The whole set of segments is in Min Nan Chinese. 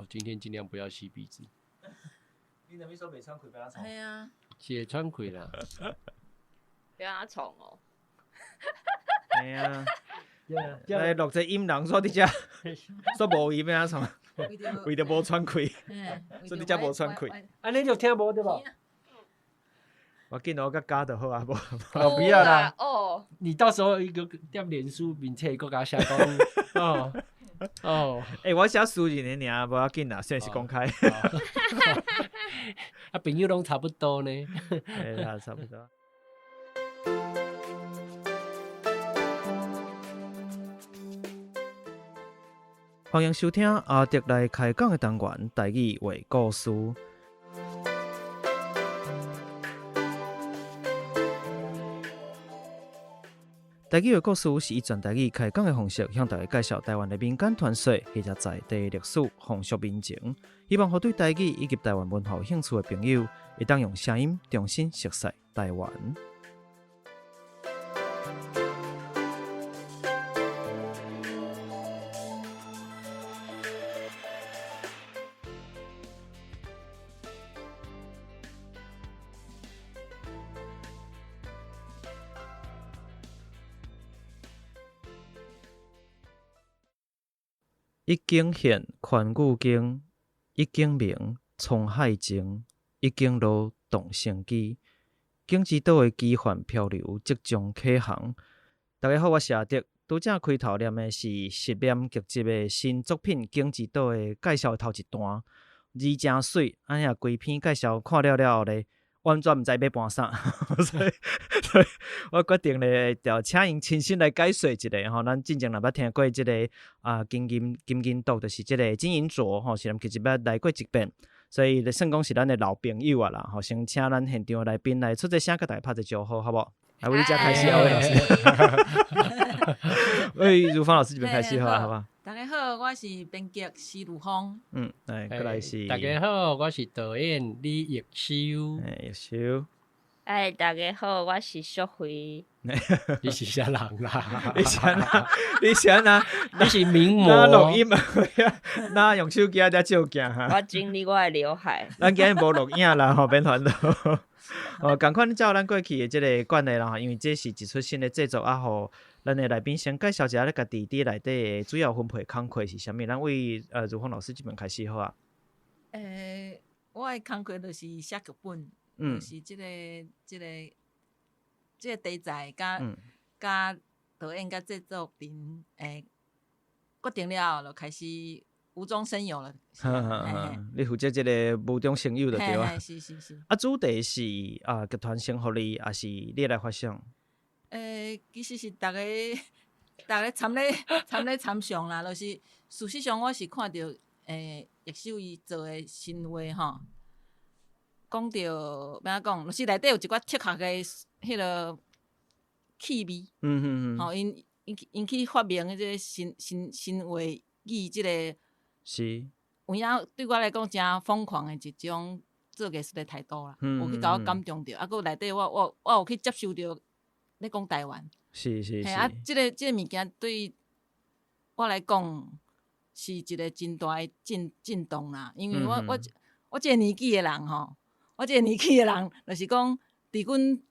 我今天盡量不要吸鼻子。你那邊說袂喘氣，欲按怎創？係啊，是會喘氣啦。欲按怎創哦。係啊。來錄這音人說佇遮，說無音欲按怎創？為著無喘氣，所以佇遮無喘氣。按呢就聽無對無？我見我佮加就好啊，無。哦，不要啦。哦。你到時候一個踮臉書面前，閣共寫講，哦哦。欸，我寫私人的爾，無要緊啦，雖然是公開。啊，朋友攏差不多呢。欸啦，差不多。歡迎收聽阿德來開講的單元，台語話故事。台語話故事是以全台語開講的方式，向大家介紹台灣的民間傳說或者在地歷史、風俗民情，希望予對台語以及台灣文化有興趣的朋友，會當用聲音重新熟悉台灣。一景現寬裕間，一景明滄海情，一景路動生機。景之島的奇幻漂流即將啟航。大家好，我是阿德。拄才開頭念的是實驗劇集的新作品《景之島》的介紹頭一段，字誠媠。按呢規篇介紹看了了後咧，完全毋知欲搬啥，所以我決定咧，就請𪜶親身來解說一下吼。咱進前若捌聽過這個啊，金銀金銀島，就是這個金銀鐲吼，實驗劇集捌來過一遍，所以算講是咱的老朋友啊啦。吼，先請咱現場的來賓來出一聲，佮大家拍一招呼，好無？來，為你遮開始，阿偉老師。喂，如芳老師這邊開始，好啊，好吧。大家好，我是編劇施如芳。嗯，來，過來是。大家好，我是導演李奕修。欸，奕修。哎，大家好，我是淑慧。你是啥人啦？你是按怎？你是按怎？你是名模？哪錄音啊？哪用手機啊？在照鏡哈？我整理我的劉海。咱今日無錄影啦，吼，免煩惱。哦，仝款照咱過去的這個慣例啦，因為這是一齣新的製作啊，予咱的來賓先介紹一下，你家己佇內底的主要分配工課是啥物？咱為如芳老師這邊開始好啊。欸，我的工課就是寫劇本，就是這個、這個、這個題材，佮佮導演、佮製作人欸決定了後，就開始無中生有了。你負責這個無中生有就對啊。是是是。啊，主題是啊，劇團先予你，抑是你來發想？欸，其實是逐家逐家參咧參咧參詳啦，就是事實上我是看著欸，奕修伊做的神話吼，講著欲按怎講，就是內底有一寡哲學的彼個氣味。吼，𪜶𪜶去發明的這個神神神話語這個，有影對我來講誠瘋狂的一種做藝術的態度啦，有去共我感動著，啊，閣內底我我我有去接受著咧講台灣。嘿啊，這個這個物件對我來講是一個真大的震震動啦，因為我我我這個年紀的人吼，我這個年紀的人，就是講佇阮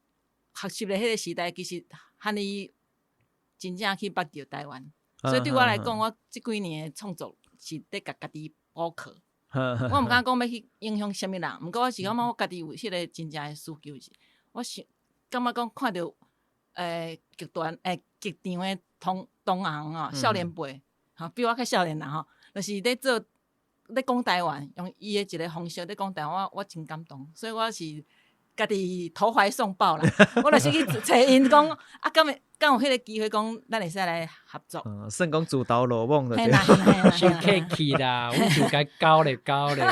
學習的彼個時代，其實罕伊真正去捌著台灣，所以對我來講，我這幾年的創作是佇共家己補課。我毋敢講欲去影響啥物人，毋過我是感覺我家己有彼個真正的需求是，我想感覺講看著欸劇團欸劇場的同同行吼，少年輩，吼比我較少年啦吼，就是咧做咧講台灣，用伊的一個方式咧講台灣，我我真感動，所以我是家己投懷送抱啦。我就是去揣𪜶講，啊，敢會敢有彼個機會講，咱會使來合作。嗯，算講自投羅網就對。傷客氣啦，阮就共交咧交咧。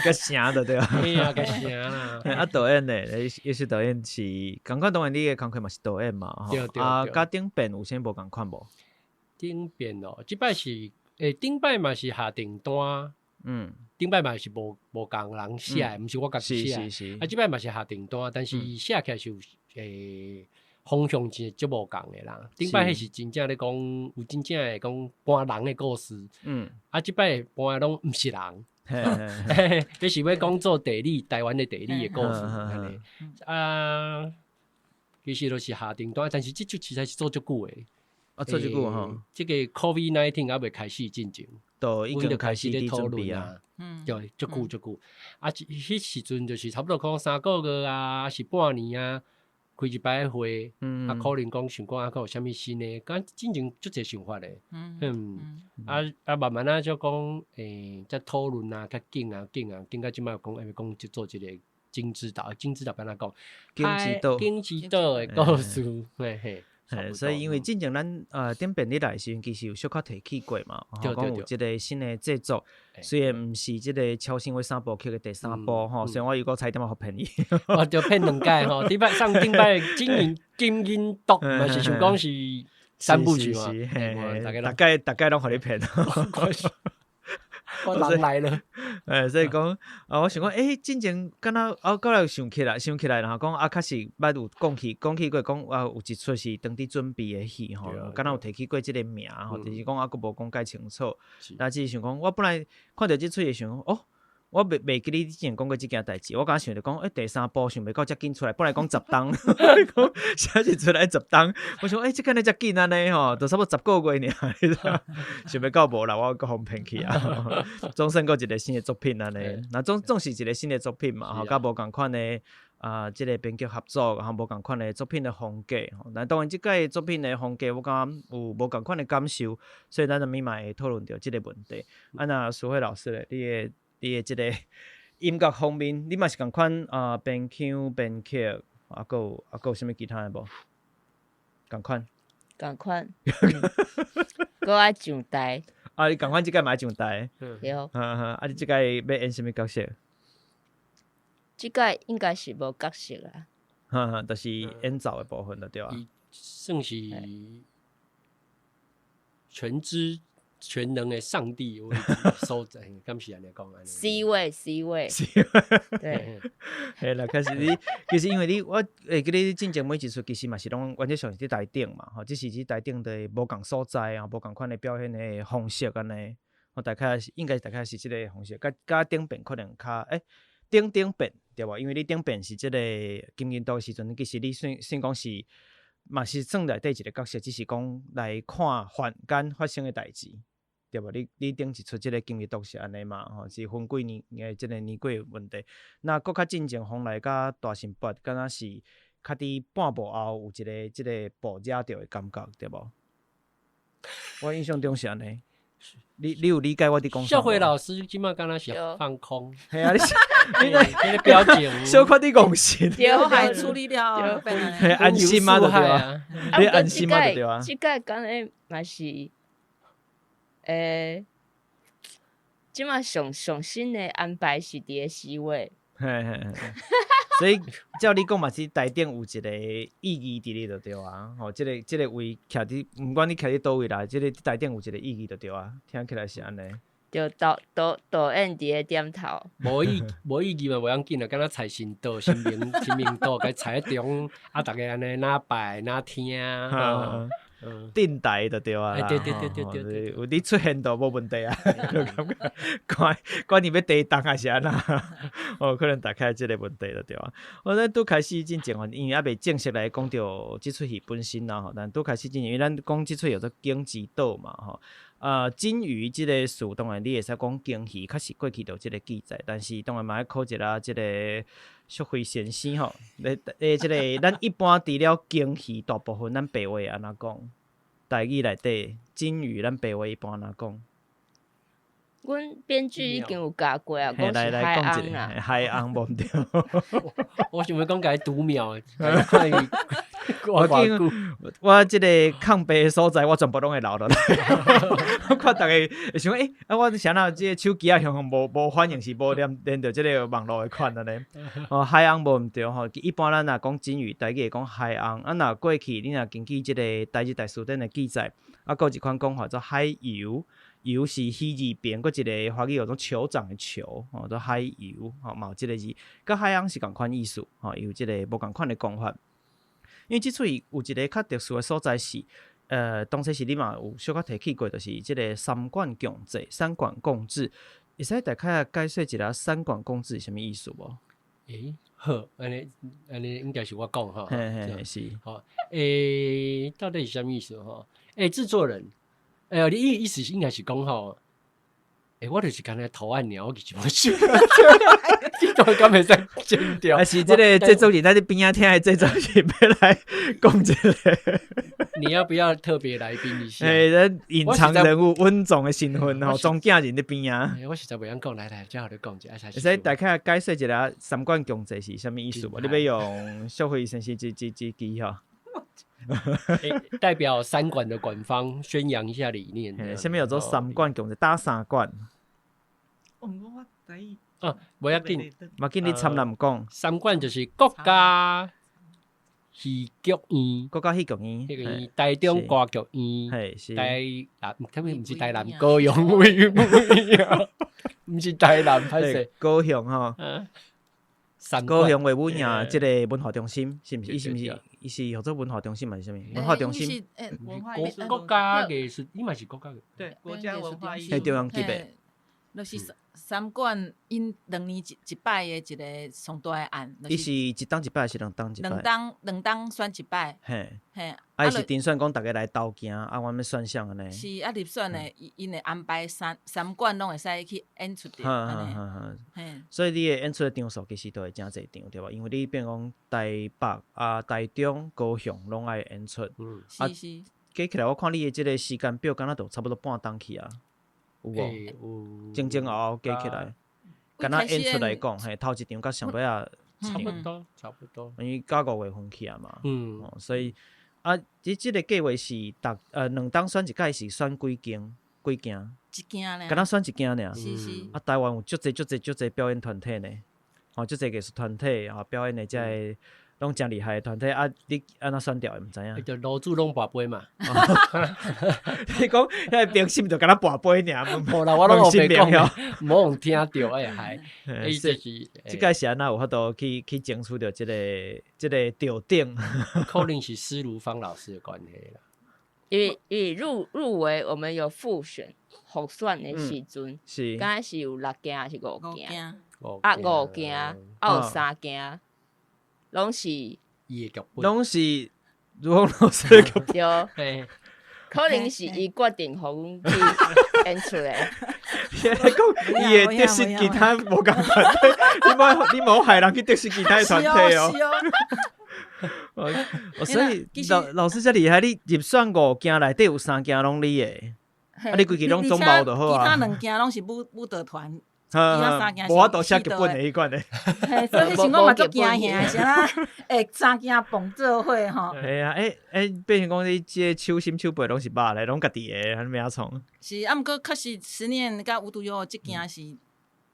較成就對啊。嘿啊，較成啦。啊，導演咧，也是導演是，仝款當然你的工課嘛是導演嘛，吼。對對對。啊，佮頂遍有啥無仝款無？頂遍哦，這擺是，欸，頂擺嘛是下訂單。頂擺嘛是無無仝人寫的，毋是我家己寫的。啊，這擺嘛是下訂單，但是寫起來是有欸，方向是足無仝的啦。頂擺彼是真正咧講有真正的講搬人的故事，啊，這擺搬的攏毋是人，這是欲講做地理，台灣的地理的故事，按呢。啊，其實就是下訂單，但是這出實在是做足久的。啊，做足久吼。這個 COVID-19 猶未開始進前，都已經開始咧討論啊。對，足久足久。啊，彼時陣就是差不多講3個月啊，抑是半年啊，開一擺會，啊，可能講想講啊，閣有啥物新的，敢進前足濟想法的。啊啊，慢慢仔就講，才討論啊，較緊啊緊啊，緊到這擺講，欲講就做一個金之島，金之島欲按怎講？金之島，金之島的故事，嘿嘿。所以因為進前咱頂遍你來的時陣，其實有小可提起過嘛，講有這個新的製作，雖然毋是這個超新星三部曲的第三部吼，雖然我又閣差點仔予騙伊，我著騙兩擺吼，頂擺上頂擺金銀金銀毒嘛是想講是三部曲嘛，大概大概攏予你騙。我人來了，所以講啊，我想講，進前敢若啊，閣來想起來，想起來，然後講啊，確實捌有講起，講起過講啊，有一齣是當佇準備的戲吼，敢若有提起過這個名吼，就是講啊，閣無講介清楚。但只是想講，我本來看著這齣會想講，哦，我袂記你之前講過這件代誌，我敢若想著講，第三部想袂到遮緊出來，本來講十冬，講啥是出來十冬，我想，這敢會遮緊按呢吼，就差不多10個月爾，想袂到無啦，我閣予騙去啊。總算閣一個新的作品按呢，那總是一個新的作品嘛，吼，佮無仝款的啊，這個編劇合作，然後無仝款的作品的風格，吼。但當然，這擺作品的風格，我感覺有無仝款的感受，所以咱後面嘛會討論著這個問題。啊，那淑慧老師咧，你的這個音樂方面，你嘛是仝款啊，編腔、編曲，啊，閣有啊，閣有啥物其他的無？仝款。仝款。閣愛上台。啊，你仝款這擺嘛愛上台？對。啊，你這擺欲演啥物角色？這擺應該是無角色啦。哈哈，就是演奏的部分就對啊。算是全知全能的上帝所在，敢是按呢講？ C 位，C 位，C 位，對。嘿啦，開始你其實因為你我會記得你進前每一齣其實嘛是攏原則上是佇台頂嘛，吼，只是佇台頂的無仝所在啊，無仝款的表現的方式按呢。我大概是應該大概是這個方式，佮頂遍可能較頂頂遍對無？因為你頂遍是這個金銀島的時陣，其實你算算講是嘛是算內底一個角色，只是講來看凡間發生的代誌，對無？你頂一齣這個金銀島是按呢嘛？吼，是分幾年的這個年過的問題。那閣較進前風來佮大神跋，敢若是較佇半幕後有一個這個布遮著的感覺，對無？我印象中是按呢。你有理解我佇講啥？淑慧老師這擺敢若是放空，嘿啊，你你那個表情，小可佇戇神，劉海處理了，安心嗎？對啊，你安心嗎？對啊。這擺敢若嘛是，這擺上上新的安排是佇个 C 位。嘿嘿嘿，所以照你講嘛是台頂有一個意義佇咧就對啊，吼，這個位徛佇，毋管你徛佇佗位啦，這個台頂有一個意義就對啊，聽起來是按呢。就導演佇咧點頭。無意義嘛，無要緊啦，敢若財神到、神明到，共踩佇中，啊，逐家按呢若拜若聽。頂台就對啊，對對對對對對，有你出現都無問題啊，就感覺管管你欲地動還是按怎，哦，可能大概這個問題就對啊。我咱拄開始進前吼，因為猶未正式來講著這齣戲本身啦吼，但拄開始進前，因為咱講這齣叫做景之島嘛吼。啊，金魚這個詞當然你會使講鯨魚，確實過去就有這個記載，但是當然嘛愛考一下這個淑慧先生吼。這個咱一般除了鯨魚，大部分咱白話按怎講？台語內底金魚，咱白話一般按怎講？阮編劇已經有教過啊，講是海翁啦。海翁無毋對。我想欲講共伊讀秒，看伊我這個空白的所在，我全部攏會留落來。我看逐家會想講，啊，我啥若這個手機仔向向無反應，是無連著這個網路的款按呢。哦，海翁無毋對吼，一般咱若講金魚，台語會講海翁。啊，若過去你若根據這個台日大辭典的記載，啊，閣有一款講法做海游。游是魚字邊，閣一個華語叫做酋長的酋，吼，做海游，吼，嘛有這個字，佮海翁是仝款意思，吼，有這個無仝款的講法。因為這齣戲有一個較特殊的所在是，當初是你嘛有小可提起過，就是這個三館共濟、三館共治，會使大概解說一下三館共治是啥物意思無？欸，好，按呢按呢應該是我講吼，嘿嘿是，好，欸，到底是啥物意思吼？欸，製作人，欸，你意思應該是講吼，欸，我就是干焦圖案爾，我其實無想，這段敢會使剪掉？還是這個製作人在你邊仔聽的製作人欲來講這個？你要不要特別來賓一下？欸，這隱藏人物穩重的身份吼，莊敬人佇邊仔。我實在袂曉講，來來，才予你講一下。會使大概解釋一下三館共濟是啥物意思無？你欲用淑惠先生這這這支吼？代表三館的館方宣揚一下理念。啥物叫做三館共濟？佗三館？啊，無要緊，無緊，你參南講。三館就是國家戲劇院，國家戲劇院，戲劇院，台中歌劇院，是台南，啥物毋是台南高雄位，毋是台南，歹勢高雄吼。高雄衛武營這個文化中心，是毋是？伊是毋是？伊是叫做文化中心還是啥物？文化中心。國家藝術，伊嘛是國家的。對，國家文化藝術。中央級的。就是三館𪜶2年一擺的一個上大的案。伊是一冬一擺，還是兩冬一擺？兩冬選一擺。嘿。嘿。啊，伊是甄選講逐家來投件，啊，阮欲選啥按呢？是啊，入選的，𪜶會安排三館攏會使去演出著，按呢。嘿。所以你的演出的場數其實都會誠濟場，對無？因為你變講台北啊、台中、高雄攏愛演出。是是。加起來，我看你的這個時間表，敢若都差不多半冬去啊。有無？前前後後加起來，敢若演出來講，嘿，頭一場佮上尾仔，差不多，差不多。因為到5月份去啊嘛，所以啊，這個計劃是逐兩冬選一屆，是選幾間？幾間？一間爾。敢若選一間爾。是是。啊，台灣有足濟足濟足濟表演團體呢，吼，足濟藝術團體，吼，表演的這個攏誠厲害的團體啊！你按怎選掉的？毋知影。就爐主攏跋杯嘛。你講遐個評審就敢若跋杯爾，無啦，我攏烏白講，無予聽著哎害。欸，這是這屆是按怎有法度去爭取著這個吊頂？可能是施如芳老師的關係啦。因為入圍，我們有複選、複選的時陣，敢若是有六間還是五間？啊，五間，啊有三間。攏是伊的劇本，攏是如芳老師的劇本。對，可能是伊決定予阮去演出的。伊講伊會得失其他無仝團體，你無害人去得失其他的團體哦。哦，所以老師遮厲害，你入選五件內底有三件攏你的，啊，你規氣攏總包就好啊。其他兩件攏是舞蹈團。其他三件無法度寫劇本的彼款的，嘿，所以彼時我嘛足驚嚇，是啦，會三件綁做伙吼。嘿啊，欸欸，變成講你這個手心手背攏是肉咧，攏家己的，按呢創？是啊，毋過確實十年佮無獨有偶，這件是，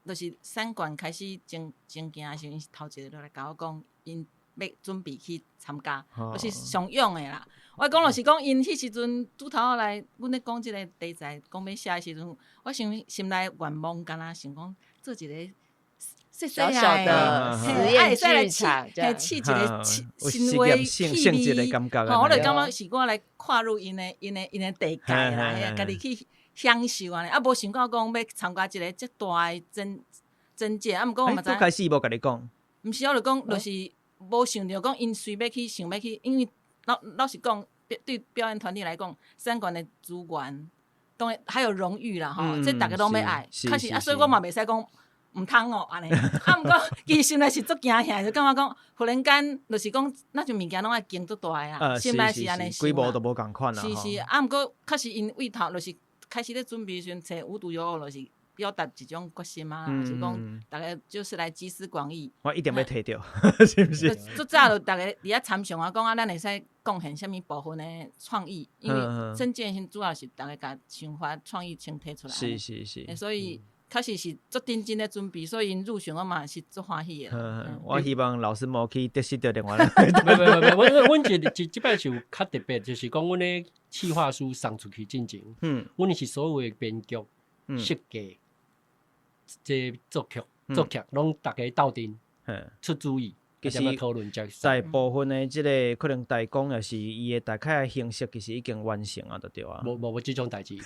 就是三館開始增件的時陣，𪜶是頭一個就來共我講，𪜶欲準備去參加，我是上勇的啦。我講就是講，𪜶彼時陣拄頭仔來，阮咧講這個題材，講欲寫的時陣，我想心內願望，敢若想講做一個細小小的實驗劇場，嘿，試一個新話氣味，吼，我就感覺是我來跨入𪜶的、𪜶的、𪜶的地界啦，嘿，家己去享受按呢，啊，無想到講欲參加一個遮大的展介，啊，毋過我嘛知。拄開始無共你講。毋是，我就講，就是無想著講𪜶隨欲去，想欲去，因為老實講，對表演團體來講，三館的資源，當然還有榮譽啦，吼，這逐家攏欲愛，確實啊，所以我嘛袂使講毋通哦，按呢。啊，毋過其實心內是足驚嚇，就感覺講，忽然間就是講，若像物件攏愛經足大的啦，心內是按呢想。規模都無仝款啦。是是，啊，毋過確實𪜶為頭就是開始咧準備時陣，揣無獨有偶，就是表達一種決心啊，就是講逐家就是來集思廣益。我一定欲提著，是毋是？足早就逐家佇遐參詳啊，講啊，咱會使貢獻啥物部分的創意，因為徵件時主要是逐家共想法創意先提出來。是是是。所以確實是足認真咧準備，所以𪜶入選我嘛是足歡喜的。我希望老師無去得失著另外。無無無，阮這擺是有較特別，就是講阮的企劃書送出去進前，阮是所有的編劇、設計、這作曲、作曲，攏逐家鬥陣出主意，其實大部分的這个可能代工也是伊的大概的形式，其實已經完成啊，就對啊。無無無這種代誌，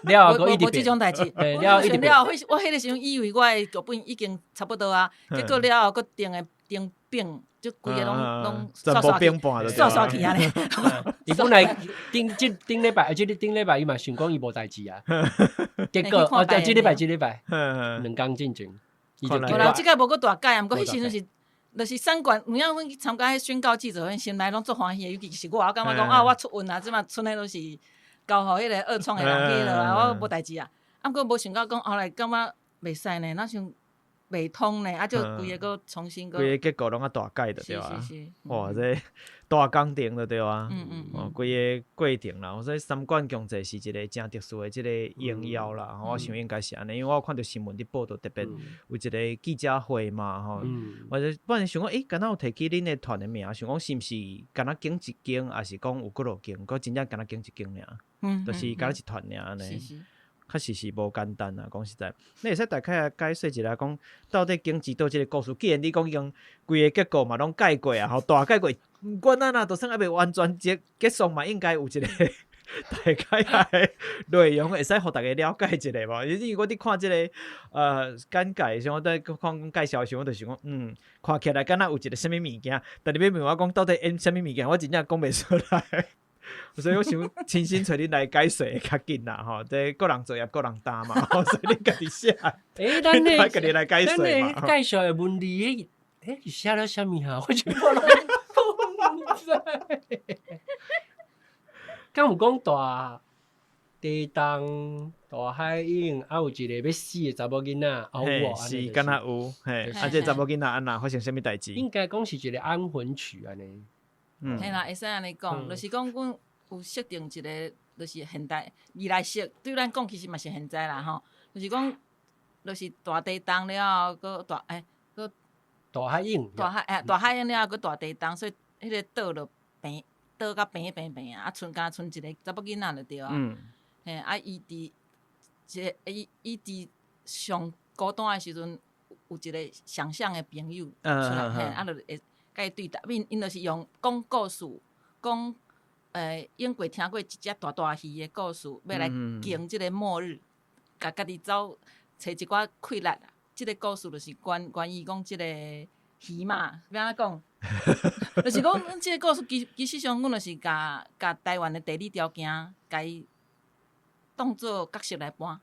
了後無無這種代誌。了後了後，我彼个時陣以為我的劇本已經差不多啊，結果了後閣定的定變，就規个攏攏全部變半煞煞去按呢。伊本來頂這頂禮拜，這個頂禮拜伊嘛想講伊無代誌啊，結果哦，這禮拜這禮拜2工進前，伊就無啦，這個無閣大改啊，毋過彼時陣是。就是三館，有影阮去參加彼宣告記者會，心內攏足歡喜的，尤其是我，我感覺講啊，我出運啊，這馬賰的攏是交予彼個二創的人去落啊，我無代誌啊。啊，毋過無想到講後來感覺袂使呢，若像袂通呢，啊，就規个閣重新閣。規个結構攏較大改著對啊。哇，這大工程著對啊。哦，規個過程啦，所以三館共濟是一个誠特殊的這个榮耀啦。我想應該是按呢，因為我有看著新聞佇報導，特別有一个記者會嘛，吼。或者本來想講，欸，敢若有提起恁的團的名，想講是毋是敢若經一間，抑是講有幾落間，閣真正敢若經一間爾，就是敢若一團爾按呢。確實是無簡單啊，講實在，你會使大概解說一下，講到底景之島這个故事，既然你講已經規个結構嘛攏改過啊，吼大改過，毋管咱啊，就算猶未完全結結束嘛，應該有一个大概的內容會使予大家了解一下無？因為我佇看這个簡介時，我佇看介紹時，我就想講，嗯，看起來敢若有一个啥物物件，但你欲問我講到底演啥物物件，我真正講袂出來。所以我想親身揣恁來解說會較緊啦，吼，這個人作業個人擔嘛，所以恁家己寫。欸，咱的家己來解說嘛。咱的介紹的文字，欸，是寫了啥物哈？我就我攏毋知。敢有講大地動、大海湧，啊有一个欲死的查某囡仔，哦有哦，是敢若有，嘿，啊這个查某囡仔按怎發生啥物代誌？應該講是一个安魂曲按呢。嘿啦，會使按呢講，就是講阮有設定一个，就是現代未來式，對咱講其實嘛是現在啦吼。就是講，就是大地動了後，閣大欸，閣大海湧，大海欸，大海湧了後，閣大地動，所以彼个島就平，島甲平平平啊，啊，賰敢賰一个查某囡仔就對啊。嘿，啊，伊佇一个，伊伊佇上孤單的時陣，有一个想像的朋友出來，嘿，啊，就會共伊對答，𪜶𪜶就是用講故事，講永過聽過一隻大大魚的故事，欲來迎這个末日，共家己走揣一寡氣力。這个故事就是關關於講這个魚嘛，欲按怎講？就是講這个故事其其實上，阮就是共共台灣的地理條件，共伊當做角色來搬。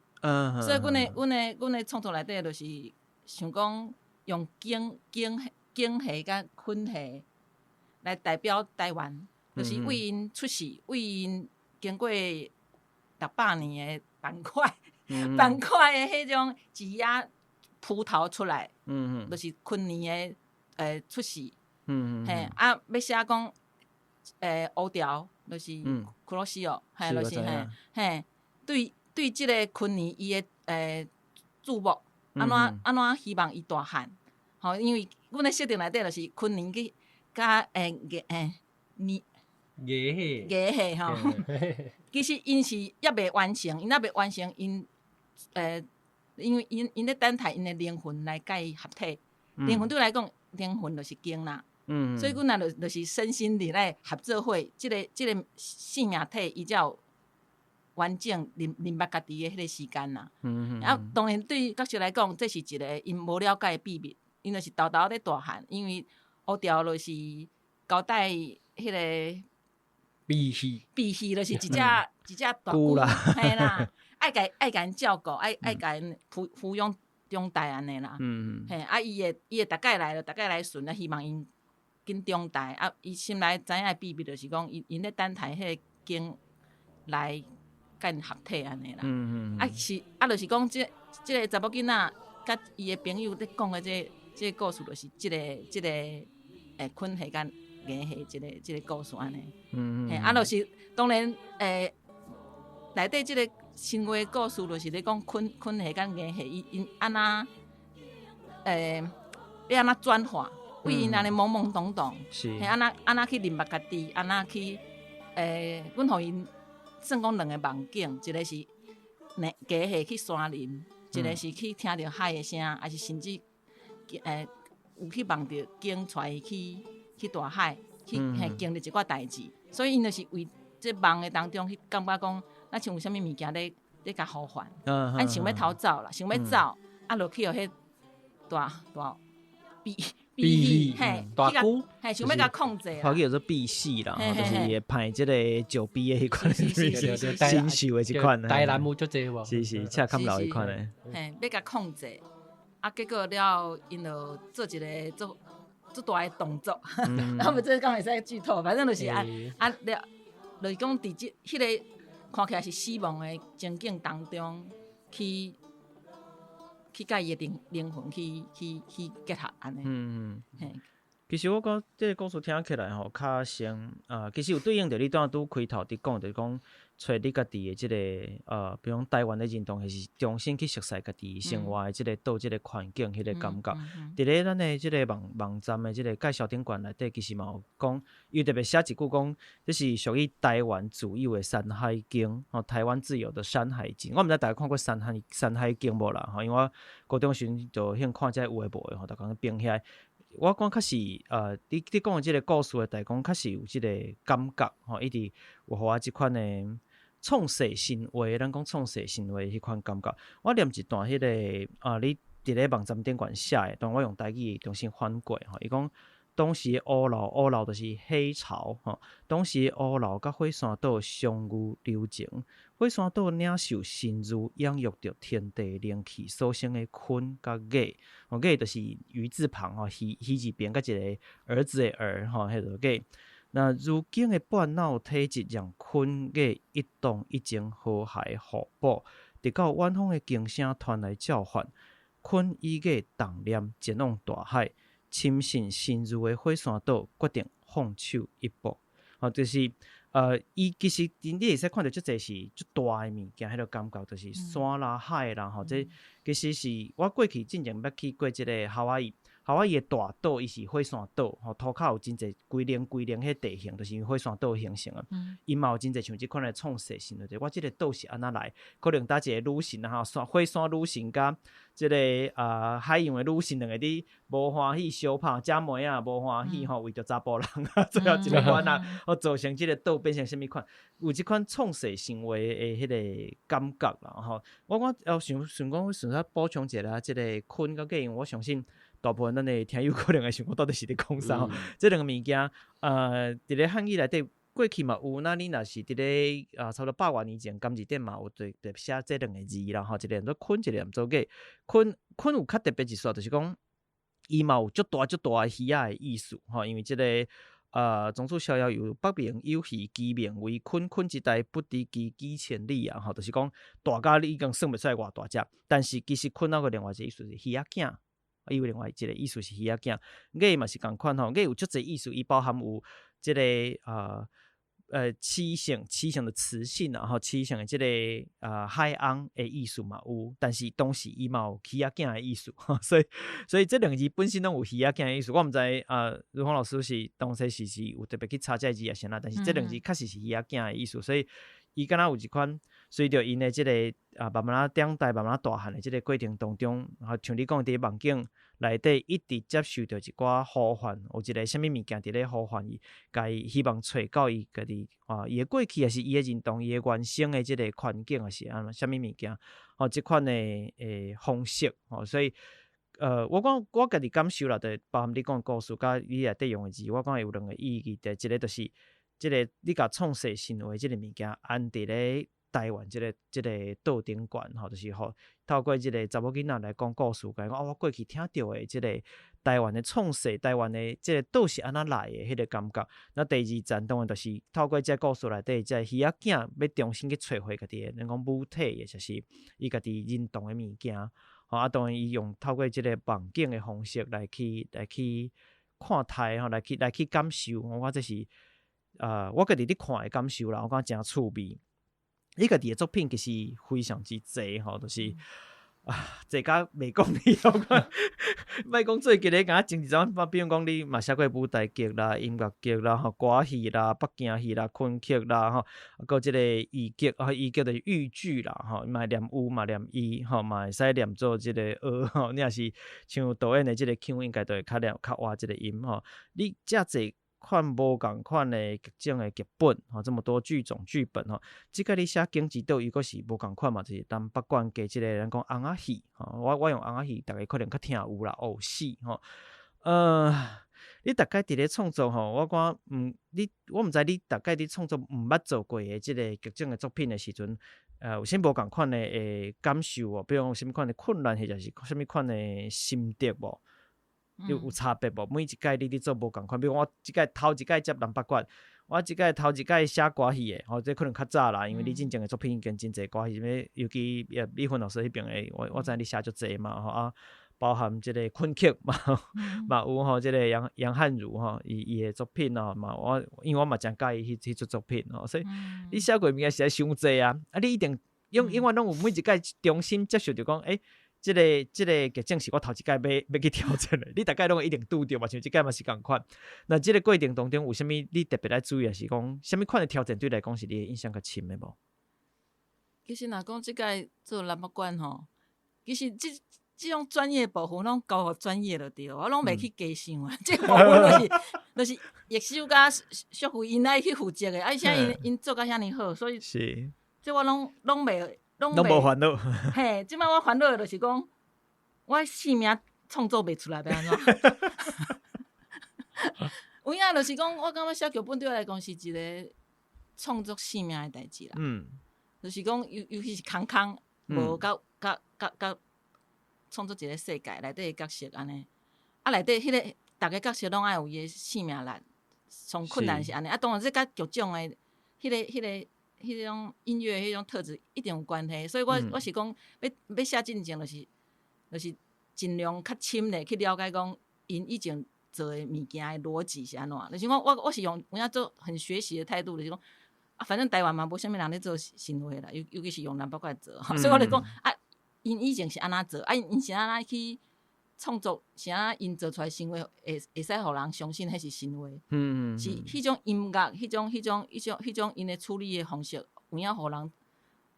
所以，阮的創作內底就是想講用景景景蝦佮鯤蝦來代表台灣，就是為𪜶出世，為𪜶經過600年的板塊，板塊的彼種擠壓葡萄出來，就是鯤年的出世，嘿啊，欲寫講烏潮，就是黒潮，嘿，就是嘿嘿，對對，這个鯤年伊的注目，按怎按怎希望伊大漢，吼，因為阮咧設定內底就是鯤年去佮欸年牙牙蟹吼，其實𪜶是猶未完成，𪜶猶未完成，𪜶因為𪜶𪜶咧等待𪜶的靈魂來佮伊合體，靈魂對來講，靈魂就是經啦，所以阮若就是身心靈來合做伙，這个生命體伊才有完整認認捌家己的彼个時間啦。啊，當然對角色來講，這是一个𪜶無了解的秘密，𪜶就是沓沓咧大漢，因為烏潮就是交代彼个悲戲，悲戲就是一隻一隻大龜，嘿啦，愛共愛共𪜶照顧，愛愛共𪜶撫撫養長大按呢啦。嘿，啊，伊會伊會逐擺來，逐擺來巡啊，希望𪜶緊長大。啊，伊心內知影的秘密就是講，𪜶𪜶咧等待彼个經來佮𪜶合體按呢啦。啊是啊，就是講這這个查某囡仔佮伊的朋友咧講的這个這个故事，就是這个這个鯤蝦佮牙蝦這个這个故事按呢。嘿，啊，就是當然內底這个神話故事，就是咧講鯤鯤蝦佮牙蝦，伊𪜶按怎欲按怎轉化，為𪜶按呢懵懵懂懂，嘿，按怎按怎去認捌家己，按怎去阮予𪜶算講兩个夢境，一个是牙蝦去山林，一个是去聽著海的聲，抑是甚至有去夢著經帶伊去去大海，去嘿經歷一寡代誌，所以𪜶就是為這夢的當中去感覺講，若像有啥物物件咧咧共呼喚，啊想欲逃走啦，想欲走，啊就去予彼大大比比嘿，大龜，嘿，想欲共控制，华语叫做贔屭啦，就是會派這個石碑的彼款，新秀的這款，台南有足濟無？是是，赤坎樓彼款的，嘿，欲共控制，啊，結果了後，𪜶就做一个足足大的動作，啊，毋這敢會使劇透，反正就是啊啊了，就是講佇這彼个看起來是死亡的情景當中，去去佮伊的靈靈魂去去去結合按呢。嗯嗯。其實我講這个故事聽起來吼，較像啊，其實有對應著你拄仔拄開頭佇講，就是講揣你家己的這个比如講台灣的認同，還是重新去熟悉家己生活的這个島、這个環境、彼个感覺。佇咧咱的這个網網站的這个介紹頂懸內底，其實嘛有講，伊特別寫一句講，這是屬於台灣自由的山海經，吼，台灣自由的山海經。我毋知大家看過山海山海經無啦，吼，因為我高中時陣就興看這有的無的吼，逐工編起來。我講確實，你你講的這个故事的內講，確實有這个感覺，吼，一直有予我這款的創世神話，咱講創世神話彼款感覺。我念一段彼个啊，你佇咧網站頂懸寫的，當我用台語重新翻過，吼，伊講當時烏老烏老就是黑潮，吼，當時烏老佮火山島相遇留情，火山島領受神諭養育著天地靈氣所生的鯤佮鰍，吼，鰍就是魚字旁，吼，魚魚字邊佮一个兒子的兒，吼，彼个鰍。那如今的半腦體質，讓鯤鰍一動一靜和諧互補，直到遠方的鯨聲傳來召喚，鯤與鰍同念前往大海，深信神諭的火山島決定放手一搏。吼，就是伊其實你會使看著足濟是足大的物件，彼个感覺就是山啦、海啦，吼，這其實是我過去進前捌去過這个夏威夷。夏威夷的大島，伊是火山島，吼，塗跤有真濟規輪規輪彼地形，就是因為火山島形成的。伊嘛有真濟像這款的創世神話，我這个島是按怎來？可能佗一个女神吼，山火山女神佮這个啊海洋的女神兩个佇無歡喜相拍，姐妹仔無歡喜吼，為著查埔人，最後一个款啊，吼造成這个島變成啥物款？有這款創世神話的彼个感覺啦，吼。我講想想講，順便補充一下，這个鯤佮鰍，因為我相信大部分咱的聽友可能會想講，到底是佇講啥？這兩个物件，佇咧漢語內底過去嘛有，那你若是佇咧啊，差不多百外年前，金字典嘛有特別寫這兩个字啦，吼，一個叫做鯤，一個叫做鰍。鯤鯤有較特別一撮，就是講伊嘛有足大足大的魚仔的意思，吼，因為這个莊子逍遙遊北冥有魚，其名為鯤，鯤之大不知其幾千里啊，吼，就是講大甲你已經算袂出來偌大隻，但是其實鯤還有另外一個意思是魚仔囝。伊有另外一个意思是魚仔囝，鰍嘛是仝款吼，鰍有足濟意思，伊包含有這个雌性雌性的雌性啊，吼，雌性的這个海翁的意思嘛有，但是同時伊嘛有魚仔囝的意思，所以所以這兩个字本身攏有魚仔囝的意思。我毋知啊，如芳老師是當初是是有特別去查這个字抑是按怎，但是這兩個字確實是魚仔囝的意思，所以伊敢若有一款隨著𪜶的這个啊慢慢仔長大、慢慢仔大漢的這个過程當中，啊，像你講佇夢境內底一直接受著一寡呼喚，有一个啥物物件佇咧呼喚伊，共伊希望揣到伊家己啊，伊的過去，抑是伊的認同，伊的原生的這个環境，抑是按怎啥物物件，吼，這款的欸方式，吼，所以我講我家己感受啦，就包含你講的故事，佮你內底用的字，我講有兩个意義，第一个就是這个你共創世神話這个物件安佇咧台灣這个這个島頂懸，吼，就是予透過這个查某囡仔來講故事，共伊講哦，我過去聽著的這個台灣的創世，台灣的這个島是按怎來的彼个感覺。那第二層當然就是透過這个故事內底，這个魚仔囝欲重新去揣回家己的，咱講母體，或者是伊家己認同的物件。吼啊，當然伊用透過這个夢境的方式來去來去看待，吼，來去來去感受。我這是我家己佇看的感受啦，我感覺誠趣味。你家己的作品其實非常之濟吼，就是啊，濟甲袂講你，我莫講最近咧，敢若前一陣，比如講你嘛寫過舞台劇啦、音樂劇啦、吼歌戲啦、北京戲啦、昆曲啦、吼，啊，閣這個豫劇啊，豫劇就是豫劇啦，吼，嘛會念豫嘛念伊，吼，嘛會使念做這個蚵吼。你若是像導演的這個腔，應該就會較念較活這個音吼。你遮濟款無仝款的劇種的劇本，吼，這麼多劇種劇本吼，這個你寫《景之島》伊閣是無仝款嘛，就是南北管加這個咱講尪仔戲，吼，我用尪仔戲，逐家可能較聽有啦，偶戲吼。你逐擺佇咧創作吼，我感覺毋，你我毋知你逐擺佇創作毋捌做過的這個劇種的作品的時陣，有啥無仝款的感受無？比如講有啥物款的困難，或者是啥物款的心得無？有差別無？每一擺你佇做無仝款，比如講我這擺頭一擺接南北管，我這擺頭一擺寫歌戲的，吼，這可能較早啦，因為你進前的作品已經真濟歌戲，啥物尤其美芬老師彼邊的，我知影你寫足濟嘛，吼啊，包含這個昆曲嘛，嘛有吼，這個楊楊漢如吼，伊的作品哦，嘛我因為我嘛誠佮意彼齣作品吼，所以你寫過物件實在傷濟啊，啊你一定永永遠攏有每一擺重新接受著講，欸，這個劇種是我頭一擺欲去挑戰的，你大概攏會一定拄著嘛，像這擺嘛是仝款。那這個過程當中有啥物你特別愛注意，還是講啥物款的挑戰對你來講是你的印象較深的無？其實若講這擺做南北管吼，其實這種專業部分攏交予專業就對，我攏袂去加想啊。這個部分就是易修佮淑惠𪜶愛去負責的，啊，而且𪜶做甲遐爾好，所以這我攏袂。攏無煩惱。嘿，這擺我煩惱的就是講，我生命創作袂出來，欲按怎？有影就是講，我感覺寫劇本對我來講是一個創作生命的代誌啦。就是講，尤其是空空無佮佮佮佮創作一個世界內底的角色按呢，啊內底彼個逐个角色攏愛有伊的生命力，上困難是按呢。啊，當然這佮劇種的彼種音樂彼種特質一定有關係，所以我是講，欲寫進前就是盡量較深的去了解講，𪜶以前做的物件的邏輯是按怎。就是我是用有影做很學習的態度，就是講，啊，反正台灣嘛無啥物人咧做神話啦，尤其是用南北管做，所以我就講，啊，𪜶以前是按怎做，啊，𪜶是按怎去創作，是按怎𪜶做出來神話會使予人相信彼是神話。是彼種音樂，彼種𪜶的處理的方式，有影予人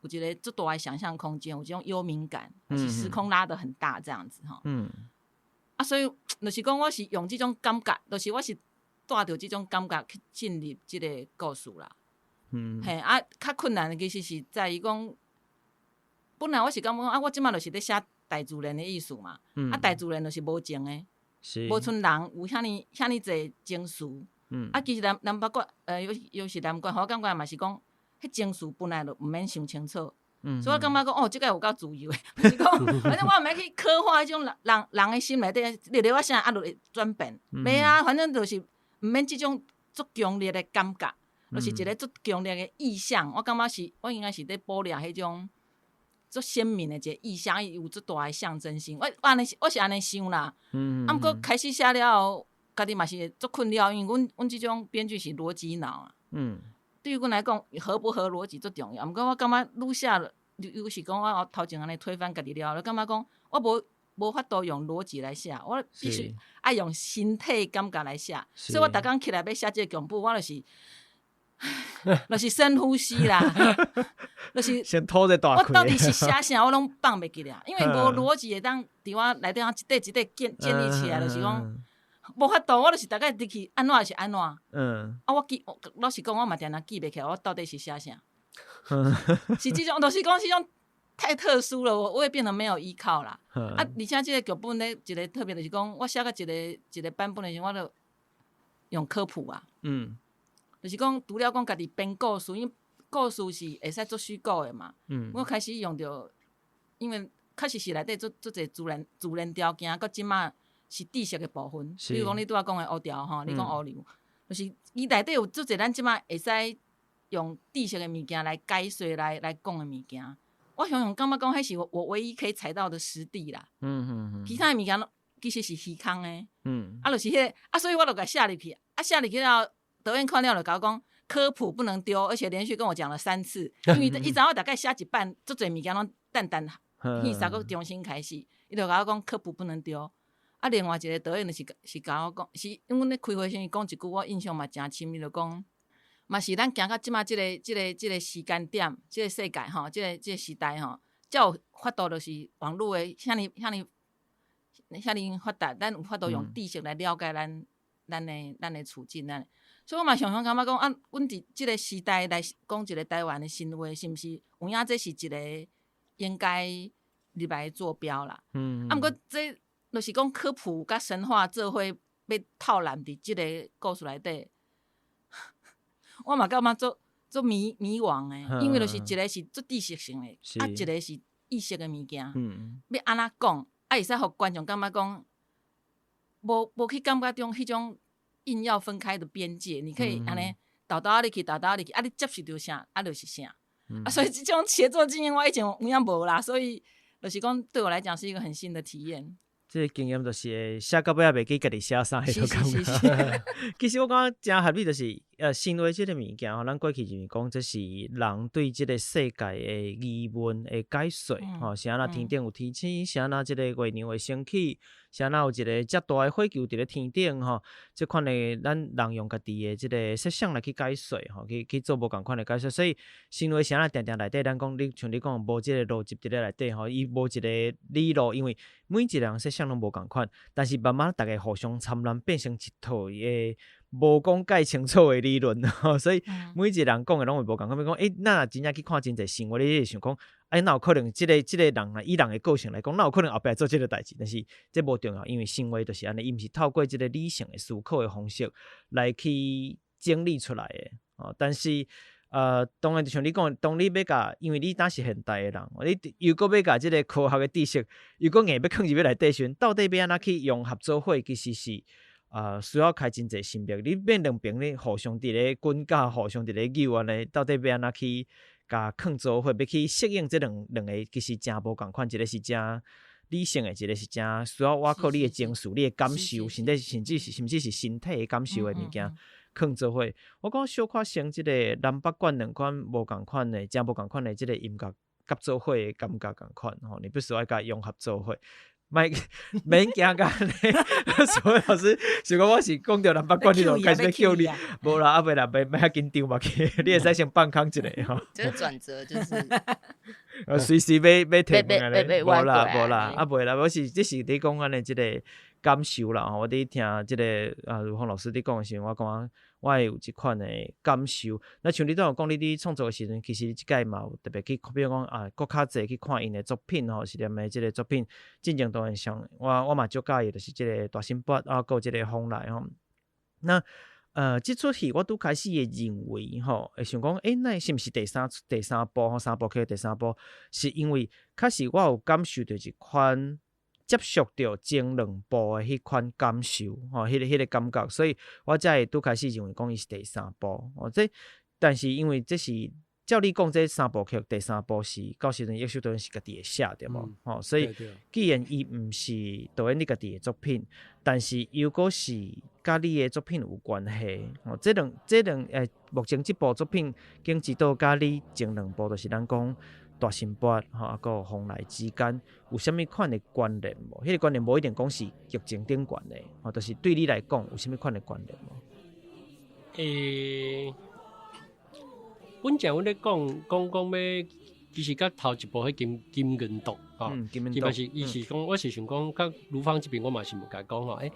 有一個足大的想象空間，有這種幽冥感，是時空拉得很大這樣子吼。啊，所以就是講，我是用這種感覺，就是我是帶著這種感覺去進入這個故事啦。嘿，啊，較困難的其實是在於講，本來我是感覺講，啊，我這擺就是咧寫大自然的意思嘛。啊，大自然就是無情的，無賰人有遐爾遐爾濟情緒。啊，其實南北管，尤其南管，我感覺嘛是講，彼情緒本來就毋免想清楚。所以我感覺講，哦，這個有夠自由的，就是講，反正我毋免去刻畫彼種人的心內底，你咧我啥啊，就會轉變。袂啊，反正就是毋免這種足強烈的感覺，就是一個足強烈的意象。我感覺是，我應該是咧捕獵彼種足鮮明的一個意象，伊有足大的象徵性。我是按呢想啦。啊，毋過開始寫了後，家己嘛是足困擾，因為阮這種編劇是邏輯腦啊。對於阮來講，合不合邏輯足重要。毋過我感覺愈寫，尤其是講我頭前按呢推翻家己了後，就感覺講我無法度用邏輯來寫，我必須愛用身體感覺來寫。所以我逐工起來欲寫這個劇本，我就是深呼吸啦，就是先吐一大我到底是寫啥，我攏放袂記咧，因為無邏輯會當佇我內底一塊一塊建立起來，就是講無法度，我就是大概入去按怎就是按怎。啊，我記，老實講，我嘛定定記袂起來，我到底是寫啥？是這種，就是講這種太特殊了，我會變得沒有依靠啦。啊，而且這個劇本咧，一個特別就是講，我寫到一個一個版本的時陣，我就用科普啊。就是講，除了講家己編故事，因為故事是會使做虛構的嘛。我開始用著，因為確實是內底足濟自然條件，閣這馬是知識的部分。比如講，你拄仔講的烏條吼，你講烏流，就是伊內底有足濟咱這馬會使用知識的物件來解說、來講的物件。我常常感覺講，彼是我唯一可以踩到的實地啦。其他的物件攏其實是虛空的。啊，就是彼個啊，所以我就共寫入去，啊，寫入去了後，導演看了就共我講，科普不能丟，而且連續跟我講了3次，因為伊知我大概寫一半，足濟物件攏等等戲煞閣重新開始，伊就共我講科普不能丟。啊，另外一个導演就是是共我講，是因阮咧開會時伊講一句，我印象嘛誠深，伊就講，嘛是咱行到這馬這個時間點，這個世界吼，這個時代吼，才有法度就是網路的遐爾遐爾遐爾發達，咱有法度用知識來了解咱的處境，咱。所以我嘛常常感覺講啊，阮佇這個時代來講一個台灣的神話，是毋是有影這是一個應該入來的坐標啦？啊，毋過這就是講科普佮神話做伙欲套攬佇這個故事內底，我嘛感覺足足迷惘的，因為就是一個是足知識性的，啊，一個是意識的物件，欲按怎講，啊，會使予觀眾感覺講，無去感覺中彼種硬要分開的邊界，你可以按呢沓沓仔入去，沓沓仔入去，啊，你接受著啥，啊，就是啥。啊，所以這種協作經驗我以前有影無啦，所以就是講對我來講是一個很新的體驗。這個經驗就是會寫到尾仔袂記家己寫啥彼種感覺。其實我感覺誠合理，就是神話這個物件吼，咱過去認為講這是人對這個世界的疑問的解說，吼，是按怎天頂有天星，是按怎這個月亮會升起，是按怎有一個遮大的火球佇咧天頂吼，這款的咱人用家己的這個設想來去解說，吼，去做無仝款的解說。所以神話是按怎定定內底，咱講你像你講無這個邏輯佇咧內底吼，伊無一個理路，因為每一個人設想攏無仝款，但是慢慢逐家互相參亂，變成一套的無講解清楚的理論，所以每一個人講的攏會無仝款。比如講，欸，咱若真正去看真濟神話，你會想講，欸，哪有可能這個這個人啊，以人的個性來講，哪有可能後壁做這個代誌？但是這無重要，因為神話就是按呢，伊毋是透過這個理性的思考的方式來去整理出來的。哦，但是當然就像你講，當你欲共，因為你當是現代的人，你又閣欲共這個科學的知識，又閣硬欲囥入欲內底時陣，到底欲按怎去融合做伙，其實是需要開真濟心力。你變兩爿咧互相佇咧滾架，互相佇咧扭按呢，到底欲按怎去共囥做伙，欲去適應這兩個其實誠無仝款，一個是誠理性的，一個是誠需要倚靠你的情緒、你的感受，甚至是身體的感受的物件。囥做伙，我感覺小可成這個南北管兩款無仝款的，誠無仝款的這個音樂合做伙的感覺仝款吼，你必須愛共融合做伙，莫免驚共按呢。所以老師，想講我是講著南北管，你就開始欲叫你，無啦，啊袂啦，袂莫遐緊張嘛，你會使先放空一下吼。這個轉折就是，隨時欲提問按呢，無啦無啦，啊袂啦，我是這是佇講按呢這個感受啦吼，我佇聽這個啊如芳老師佇講的時陣，我感覺我會有這款的感受。那像你拄仔有講，你佇創作的時陣，其實這擺嘛有特別去，比如講啊，閣較濟去看𪜶的作品吼，是踮的這個作品，進前當然像我嘛足佮意，就是這個大新八啊，閣有這個風來吼。那這齣戲我拄開始會認為吼，會想講，欸，那是毋是第三部吼，三部曲第三部，是因為確實我有感受著一款接觸著前兩部的彼款感受，吼，彼個感覺，所以我才會拄開始認為講伊是第三部。哦，這但是因為這是照你講，這三部曲第三部是到時陣葉秀導演是家己會寫對無？吼，所以既然伊毋是導演你家己的作品，但是又閣是佮你的作品有關係，吼，這兩目前這部作品景之島佮你前兩部就是咱講大新八吼，啊，閣有風來之間有啥物款的關聯無？彼個關聯無一定講是劇情頂懸的，吼，就是對你來講有啥物款的關聯無？欸，本前阮咧講講講欲，其實佮頭一部彼金金銀毒吼，伊嘛是伊是講，我是想講，佮如芳這邊我嘛是有共伊講吼，欸，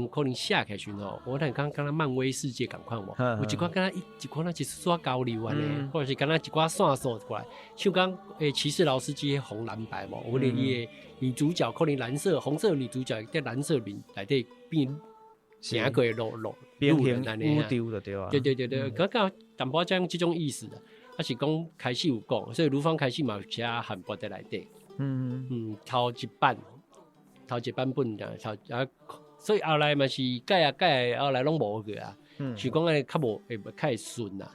可能寫起來時陣吼，我若講敢若漫威世界仝款無？有一寡敢若一寡若一絲交流按呢，或者是敢若一寡線索過來，像講欸，騎士勞斯基紅藍白無？有可能伊的女主角可能藍色、紅色女主角佇藍色面內底變行過的路路人按呢啊？對對對對，感覺淡薄仔這種意思，啊是講開始有講，所以如芳開始嘛有寫漢波佇內底，嗯，頭一版，頭一版本頭啊，所以後來嘛是改啊改，後來攏無去啊，是講按呢較無會較會順啊，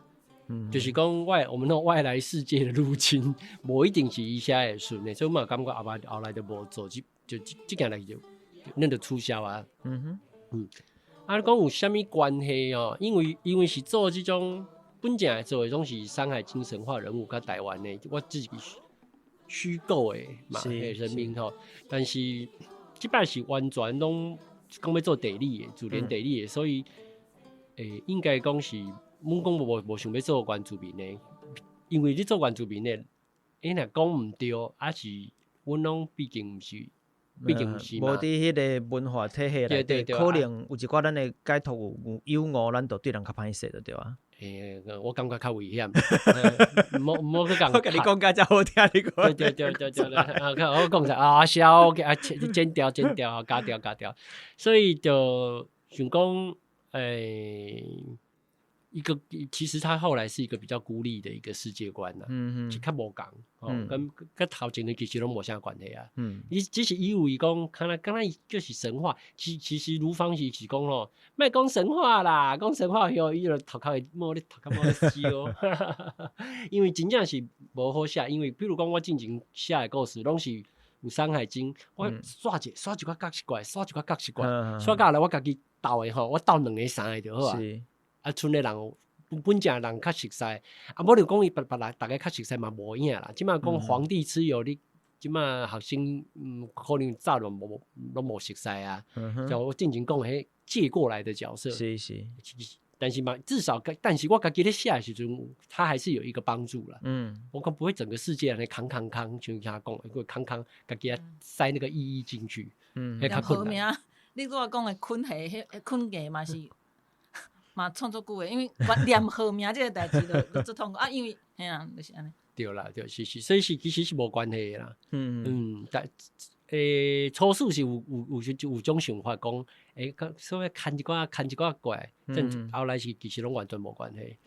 就是講我們那種外來世界的入侵，無一定是伊寫會順的，所以我嘛感覺後來就無做這就這件代誌就恁就取消啊。啊，你講有啥物關係哦？因為是做這種本正做的攏是《山海經》神話人物，佮台灣的，我自己虛構的嘛，彼人物吼。但是這擺是完全攏講欲做地理的，自然地理的，所以應該講是，阮講無想欲做原住民的，因為你做原住民的，欸若講毋對，抑是阮攏畢竟毋是，畢竟毋是無佇彼个文化體系內底，可能有一寡咱的解讀有誤，咱就對人較歹勢，就對啊。我感覺較危險，毋好去共。我共你講較才好聽，你講。對對對對對，啊，我講啥啊？痟，啊，剪掉剪掉，加掉加掉，所以就想講，一個其實他後來是一個比較孤立的一個世界觀啦，是較無仝，哦，跟頭前的其實攏無啥關係啊。伊只是以為講，敢若伊就是神話，其實盧芳是講咯，莫講神話啦，講神話以後，伊就頭殼會摸咧頭殼摸咧燒，因為真正是無好寫，因為比如講我進前寫的故事，攏是有《山海經》，我刷一刷一寡角色過來，刷一寡角色過來，刷到後來我家己鬥的吼，我鬥兩个三个就好啊。啊，賰的人本正人較熟悉，啊，無就講伊別別人逐家較熟悉嘛無影啦。這馬講黃帝蚩尤，你這馬學生可能早就無攏無熟悉啊。就我進前講彼借過來的角色，但是嘛，至少但是我家己咧寫的時陣，他還是有一個幫助啦。我講不會整個世界按呢空空空，像遐講，一個空空，家己塞那個意義進去。彼較困難。你拄仔講的昆戲，彼昆藝嘛是。嘛創作久的，因為我念號名這個代誌就足痛苦啊，因為嘿啊，就是按呢。對啦，對，是是，所以是其實是無關係的啦。但初始是有種想法講，所謂牽一寡牽一寡過來，但後來是其實攏完全無關係。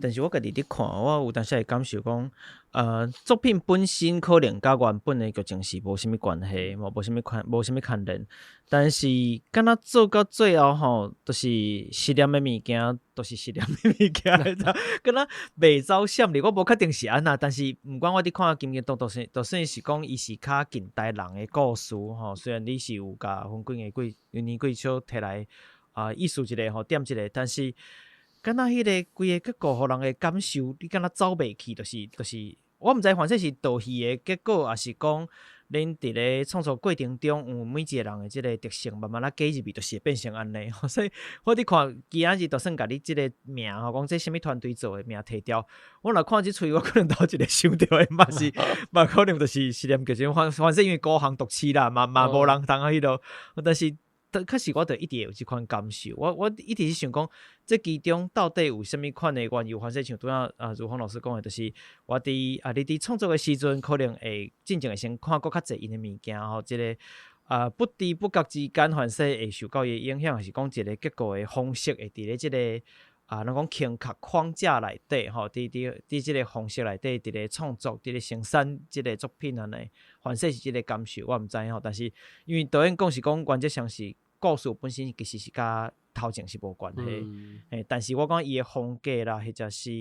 但是我家己佇看，我有當時會感受講，作品本身可能佮原本的劇情是無啥物關係，無啥物牽連。但是，敢若做到最後吼，就是實驗的物件，就是實驗的物件，敢若袂走閃哩。我無確定是按怎，但是毋管我佇看金銀島，就算是講伊是較近代人的故事吼，雖然你是有共分幾个幾年幾小提來啊，意思一个吼，點一个，但是敢若彼个規个結構，予人的感受，你敢若走袂去，就是，我毋知反正是導戲的結果，抑是講恁佇咧創作過程中，有每一個人的這个特性，慢慢仔加入去，就是會變成按呢。所以我佇看今仔日，就算共你這个名吼，講這啥物團隊做的名提掉，我若看這喙，我可能頭一个想著的嘛是，嘛可能就是實驗劇情，反正因為孤行獨市啦，嘛無人通去彼落，但是。確實，我就一直會有這款感受。我一直是想講，這其中到底有啥物款的緣由？反正像拄仔啊，如芳老師講的，就是我佇啊，你佇創作的時陣，可能會進前會先看閣較濟𪜶的物件吼，這个啊不知不覺之間，反正會受到伊的影響，還是講一个結構的方式會佇咧這个啊，咱講框架框架內底吼，佇這个方式內底，佇咧創作，佇咧生產這个作品按呢，反正是這个感受，我毋知吼。但是因為導演講是講原則上是故事本身其實是佮頭前是無關係，但是我講伊的風格啦，或者是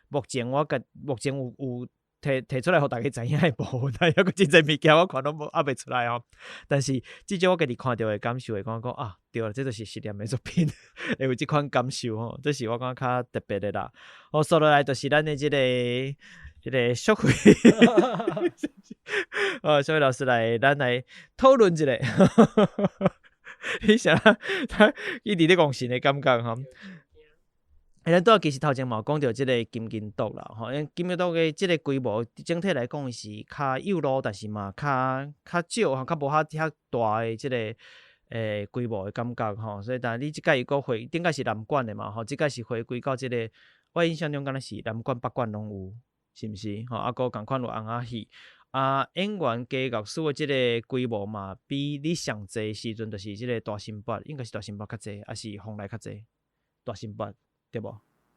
目前我佮目前有提出來予大家知影的部分，但猶閣真濟物件我看攏無猶未出來哦。但是至少我家己看著的感受會感覺講啊，對啦，這就是實驗的作品，會有這款感受吼，這是我感覺較特別的啦。好，紲落來就是咱的這个淑慧，淑慧老師來，咱來討論一下。你啥？他一直咧講神的感覺吼。咱拄仔其實頭前嘛有講著這个金銀島啦，吼，因為金銀島的這个規模整體來講是較幼路，但是嘛較少吼，較無遐大的這个規模的感覺吼。所以，但你這擺又閣回，頂擺是南管的嘛吼，這擺是回歸到這个，我印象中敢若是南管、北管攏有，是毋是？吼，啊，閣仝款有紅仔戲。啊，演員加樂師的這个規模嘛，比你上濟時陣就是這个大新北，應該是大新北較濟，抑是鳳來較濟？大新北對無？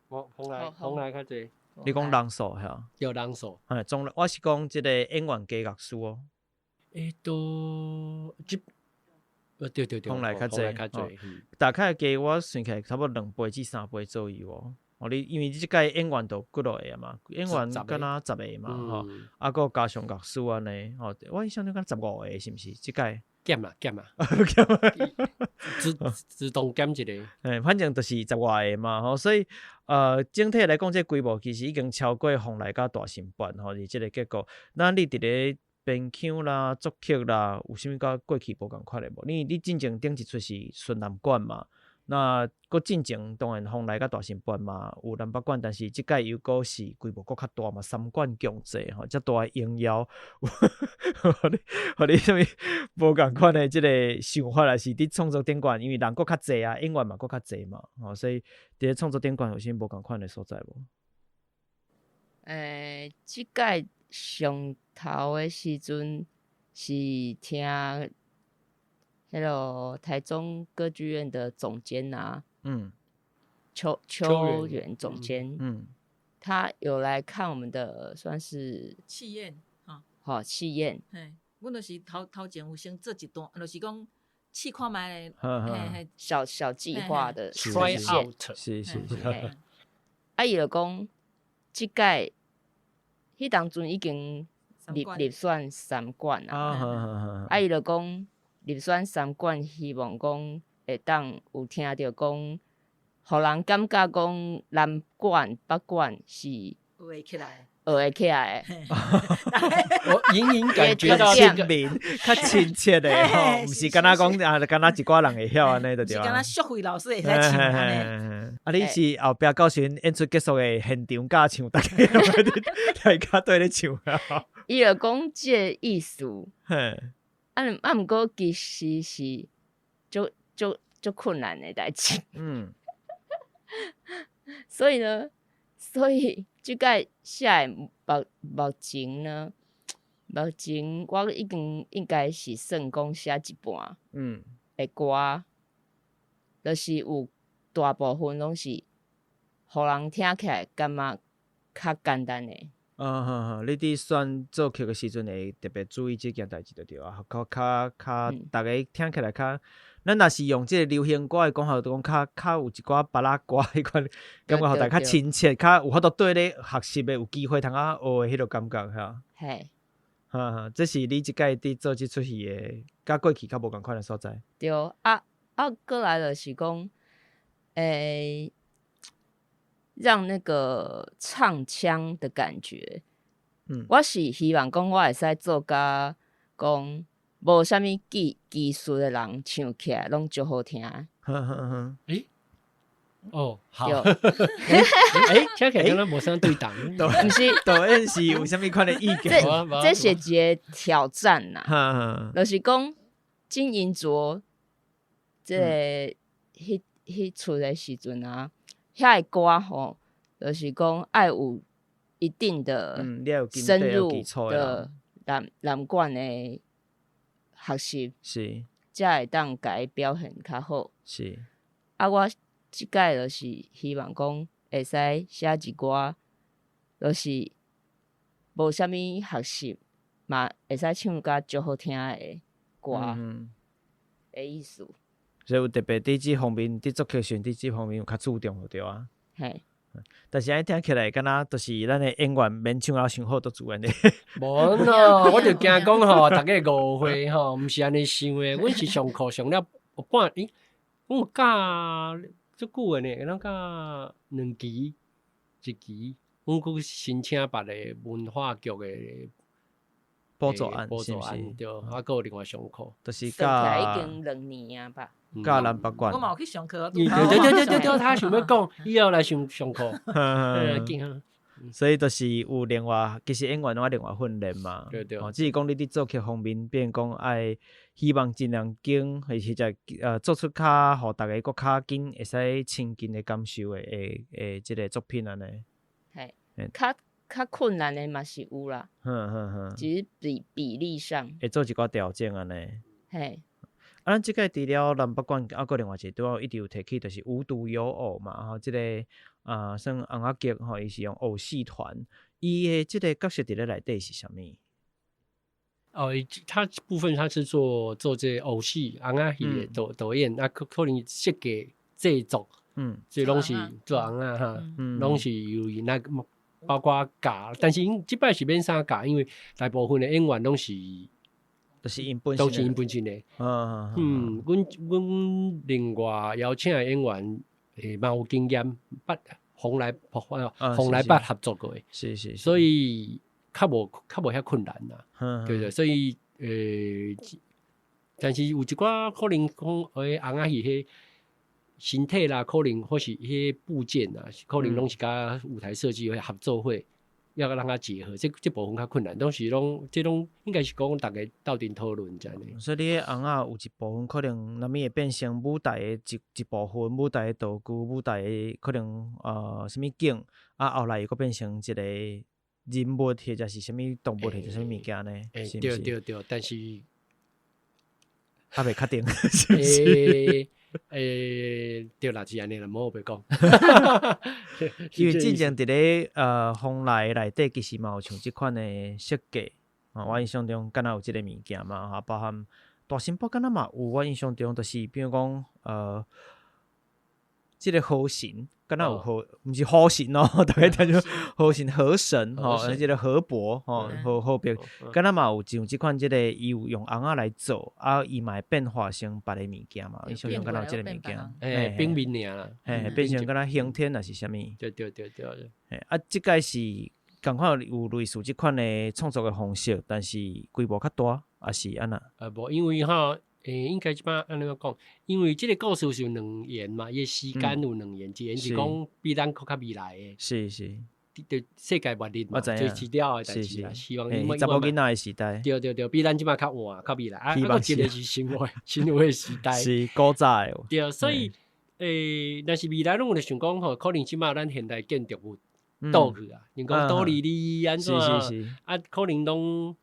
鳳來較濟。你講人數嚇？對人數。嘿，總我是講這个演員加樂師哦。都，這，對對對，鳳來較濟，大概加我算起來差不多2倍至3倍左右哦。哦，你因為你這擺演員就幾落個啊嘛，演員敢若十個嘛，吼，啊，閣加上樂師按呢，吼，我印象中敢若15個是毋是？這擺減啊減啊，自動減一个，嘿，反正就是十外个嘛，吼，所以整體來講，這個規模其實已經超過鳳來佮大新北，吼，是這个結果。那你佇咧編腔啦、作曲啦，有啥物佮過去無仝款的無？你進前頂一齣是純南管嘛？那閣進前當然風來佮大神伴嘛有南北管，但是這擺又閣是規模閣較大嘛，三管共濟吼，遮大的應邀，予你啥物無仝款的這个想法，抑是佇創作頂懸，因為人閣較濟啊，演員嘛閣較濟嘛，吼，所以佇咧創作頂懸有啥物無仝款的所在無？這擺上頭的時陣是聽彼个台中歌劇院的總監啊，邱元總監，他有來看我們的，算是試演，吼，好試演，嘿，阮就是頭頭前有先做一段，就是講試看覓咧，嘿嘿，小小計劃的 try out，是是是，啊，伊就講，這擺彼當陣已經入選三管啊，啊，伊就講入選三管，希望講會當有聽著講，予人感覺講南管北管是學會起來，學會起來。我隱隱感覺到親民較親切的吼，毋是敢若講啊，敢若一寡人會曉按呢就對啊。是敢若淑慧老師會使唱按呢。啊，你是後壁到時陣演出結束的現場教唱，大家大家對咧唱啊。伊就講這个意思，啊，毋過其實是足足足困難的代誌。所以呢，所以這擺寫的目前呢，目前我已經應該是算講寫一半的歌，就是有大部分攏是，予人聽起來感覺較簡單的。啊哈哈！你佇選作曲的時陣會特別注意這件代誌就對啊，較較較，逐家聽起來較，咱若是用這个流行歌的講法，就講較較有一寡芭樂歌彼款，感覺予大家較親切，較有法度對咧學習的有機會通啊學的彼个感覺哈。嘿。哈哈，這是你這擺佇做這齣戲的，佮過去較無仝款的所在。對啊啊，過來就是講，讓那個唱腔的感覺，我是希望講我會使做甲講無啥物技術的人唱起來攏足好聽。欸，哦，好，欸，聽起來敢若無啥對檔，毋是導演是有啥物款的意見？這是一個挑戰啦，就是講金銀鐲這個彼齣的時陣啊。遐个歌吼，就是講愛有一定的深入的南管的學習，才會當共伊表現較好。啊，我這擺就是希望講會使寫一寡，就是無啥物學習，嘛會使唱甲足好聽的歌的意思。所以有特別佇這方面，佇作曲上，佇這方面有較注重就對啊。嘿。但是按呢聽起來，敢若就是咱的演員免唱啊傷好，都自然的。無喏，我就驚講吼，大家誤會吼，毋是按呢想的。阮是上課上了半，咦，阮有教足久的呢，咱教兩期、一期，阮閣申請別个文化局的補助案，補助案對，啊，閣有另外上課，就是教已經2年啊吧。教南北管，我嘛有去上課。對對對對對，他想欲講，以後來上上課。所以就是有另外，其實演員攏愛另外訓練嘛。對對。只是講你佇作曲方面，變講愛希望盡量緊，或者做出較予大家閣較緊會使親近的感受的這个作品按呢。嘿，較較困難的嘛是有啦。只是比例上。會做一寡調整按呢。嘿。啊，咱這擺除了南北管，啊，閣另外一個拄仔一直有提起，就是無獨有偶嘛，吼，這个啊，算尪仔劇吼，伊是用偶戲團，伊的這个角色佇咧內底是啥物？哦，他部分他是做這個偶戲尪仔戲的導演，啊，可能設計製作，這攏是做尪仔哈，攏是由伊那包括教，但是𪜶這擺是免啥教，因為大部分的演員攏是。就是𪜶本都是𪜶本身的。阮另外邀請的演員，嘛有經驗，捌蓬萊捌合作過的。所以較無遐困難啦，對對，所以但是有一寡可能講，尪仔戲彼身體啦，可能或是彼部件啊，可能攏是佮舞台設計會合作會，要讓它結合，這部分較困難，攏是攏這攏應該是講逐家鬥陣討論這樣。所以你彼尪仔有一部分可能，啥物會變成舞台的一部分，舞台的道具，舞台的可能啥物景，啊後來又閣變成一個人物或者是啥物動物或者啥物物件呢？欸，對對對，但是還袂確定，是毋是？對啦，是按呢啦，無白講。因為之前佇咧風來內底，其實嘛有像這款的設計，我印象中敢若有這個物件嘛，哈，包含大新埔敢若嘛有，我印象中就是比如講這個河神，敢若有河，毋是河神哦，大家聽著河神河神吼，這個河伯吼，河伯，敢若嘛有像這款這個，伊有用尪仔來做，啊，伊嘛會變化成別个物件嘛，印象中敢若有這個物件，變面爾啦，嘿，變成敢若刑天抑是啥物？對對對對。嘿，啊，這擺是仝款有類似這款的創作的方式，但是規模較大，抑是按怎？無，因為吼。應該這擺按呢講，因為這個故事是有兩元嘛，伊時間有兩元，一元是講比咱閣較未來的，是是，就世界末日嘛，就是了的代誌啦。希望查某囡仔的時代，對對對，比咱這擺較晚，較未來。啊，閣一個是神話，神話時代，是古早的。對，所以若是未來攏有咧想講吼，可能這擺咱現代建築物倒去啊，人講倒離你按怎，啊，可能攏。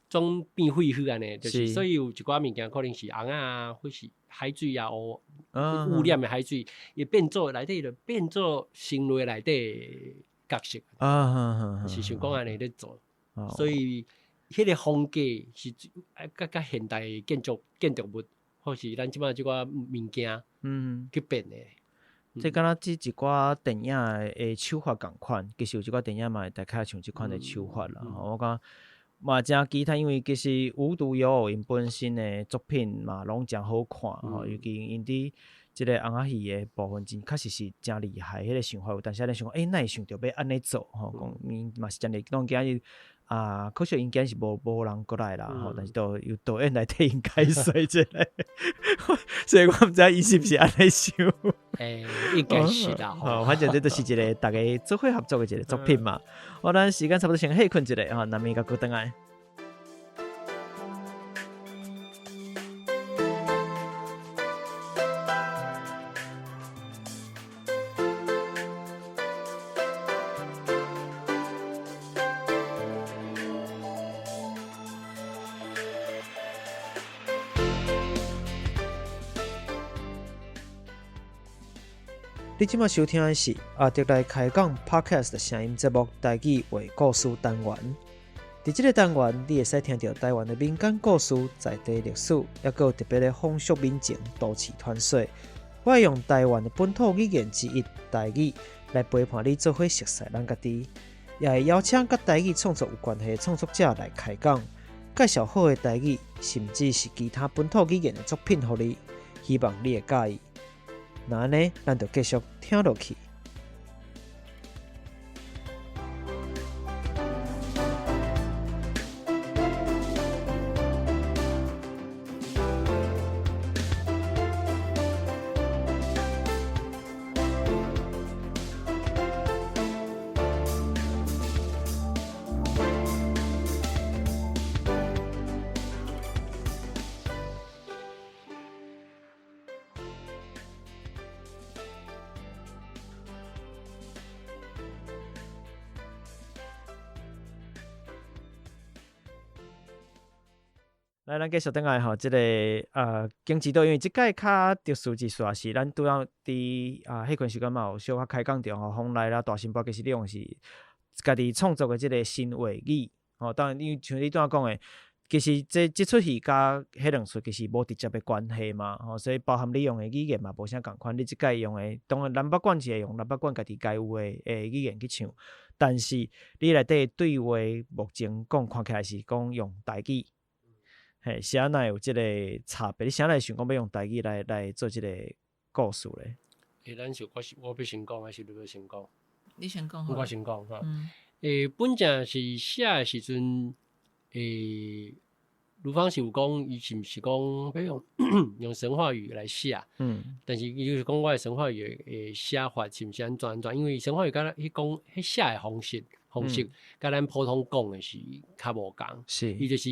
總變廢墟按呢，就是所以有一寡物件可能是尪仔啊，或是海水啊，污染的海水，伊變做內底就變做神話內底角色啊，是想講按呢咧做，所以彼個風格是佮現代建築物，或是咱這擺這寡物件，去變的。這敢若這一寡電影的手法仝款，其實有一寡電影嘛會大概像這款的手法啦。我感覺。嘛誠期待，因為其實無獨有偶，𪜶本身的作品嘛攏誠好看吼，尤其𪜶佇這個尪仔戲的部分，真確實是誠厲害。彼個想法有當時咧想講，哪會想著欲按呢做吼？講𪜶嘛是誠厲，當今日啊，可惜𪜶今日是無人過來啦吼，但是都由導演來替𪜶解說一下，所以我毋知伊是毋是按呢想。應該是啦。吼，反正這就是一個大家做伙合作的一個作品嘛。好，咱時間差不多先歇睏一下吼，咱明仔閣轉來。你這馬收聽的是阿德來開講 Podcast 的聲音節目台語話故事單元。佇這個單元，你會使聽著台灣的民間故事、在地歷史，抑閣有特別的風俗民情、都市傳說。我會用台灣的本土語言之一台語來陪伴你做伙熟似咱家己，也會邀請佮台語創作有關係的創作者來開講，介紹好的台語，甚至是其他本土語言的作品予你，希望你會佮意。那按呢，咱就繼續聽落去。來，咱繼續轉來吼，這個景指導，因為這擺較特殊一撮是，咱拄仔佇啊彼陣時間嘛有小可開講著吼，風來啦大新埔其實你用是家己創作的這個神話語吼，當然因為像你拄仔講的，其實這齣戲佮彼兩齣其實無直接的關係嘛，吼，所以包含你用的語言嘛無啥仝款，你這擺用的當然南北管是會用南北管家己該有的語言去唱，但是你內底對話目前講看起來是講用台語。嘿，是按怎有這個差別？你啥來想講欲用台語來做這個故事咧？咱是我欲先講，還是你欲先講？你先講。我先講哈。本正是寫的時陣，盧芳是有講，伊是毋是講欲用神話語來寫？但是伊就是講我的神話語的寫法是毋是按怎按怎？因為神話語敢若彼講彼寫的方式，佮咱普通講的是較無仝。伊就是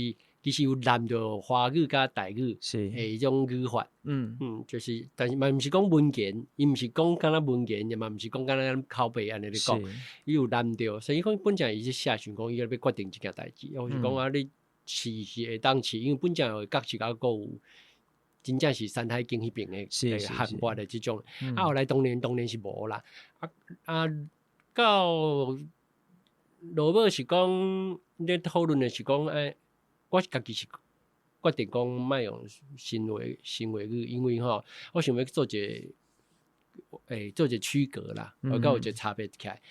其實有納著華語佮台語的彼種語法。就是，但是嘛毋是講文言，伊毋是講敢若文言，也嘛毋是講敢若咱口白按呢咧講，伊有納著，所以講本正伊咧寫想講伊欲決定這件代誌，或是講啊你試是會當試，因為本正有角色抑閣有真正是山海經彼爿的漢法的這種，啊後來當然是無啦，啊到落尾是講咧討論的是講，我家己是決定講莫用神話語，因為吼，我想欲做一個區隔啦，閣有一個差別起來。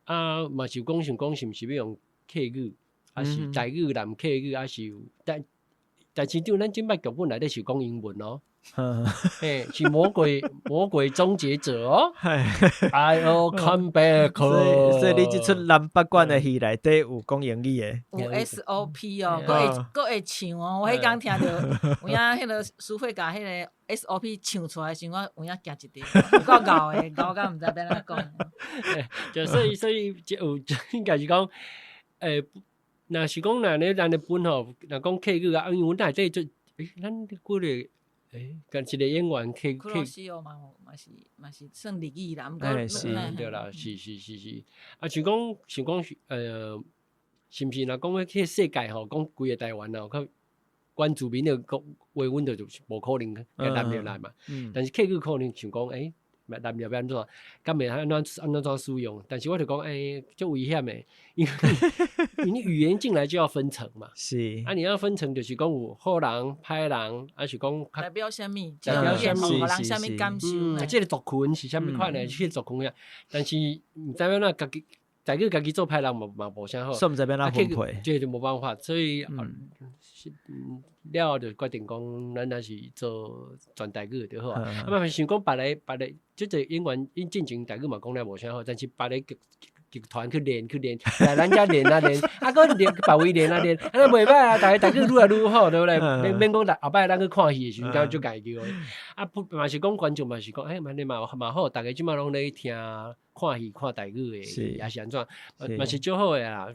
啊，嘛是有講想講是毋是欲用客語，抑是台語含客語，抑是有但是對咱這擺劇本內底是講英文哦，嘿，是魔鬼終結者哦，I will come back。所以你這齣南北管的戲內底有講英語的？有 SOP 哦，閣會唱哦。我彼工聽著有影彼個淑慧共彼個 SOP 唱出來時，我有影驚一跳，有夠𠢕的，𠢕甲毋知欲按怎講。就所以就有應該是講，若是講若咧咱咧本吼，若講客語啊，因為阮內底做，咱幾個，敢一個演員客客。嘛是算日語啦，毋過。是。對啦，是是是是，啊，像講，是毋是若講欲去世界吼，講規个台灣啊，較原住民的講話，阮就是無可能共納入來嘛。但是客語可能想講，納入欲按怎，敢會按怎使用？但是我就講，足危險的，因為你語言進來就要分層嘛。啊，你要分層，就是講有好人、歹人，抑是講代表啥物？代表啥物？予人啥物感受？這个族群是啥物款的？彼个族群呀，但是毋知欲按怎家己台語家己做歹人嘛無啥好，煞毋知欲按怎分配，這個就無辦法，所以了後就決定講，咱還是做全台語就好啊。啊嘛想講別个，這個演員𪜶進前台語嘛講了無啥好，但是別个劇團去練，來咱遮練啊練，啊閣練別位練啊練，按呢袂䆀啊，逐个台語愈來愈好，對不對？免講後擺咱去看戲的時陣，敢足家叫的。啊，不嘛是講觀眾嘛是講，按呢嘛好，逐个這擺攏咧聽看戲看台語的，抑是按怎，嘛是足好的啦。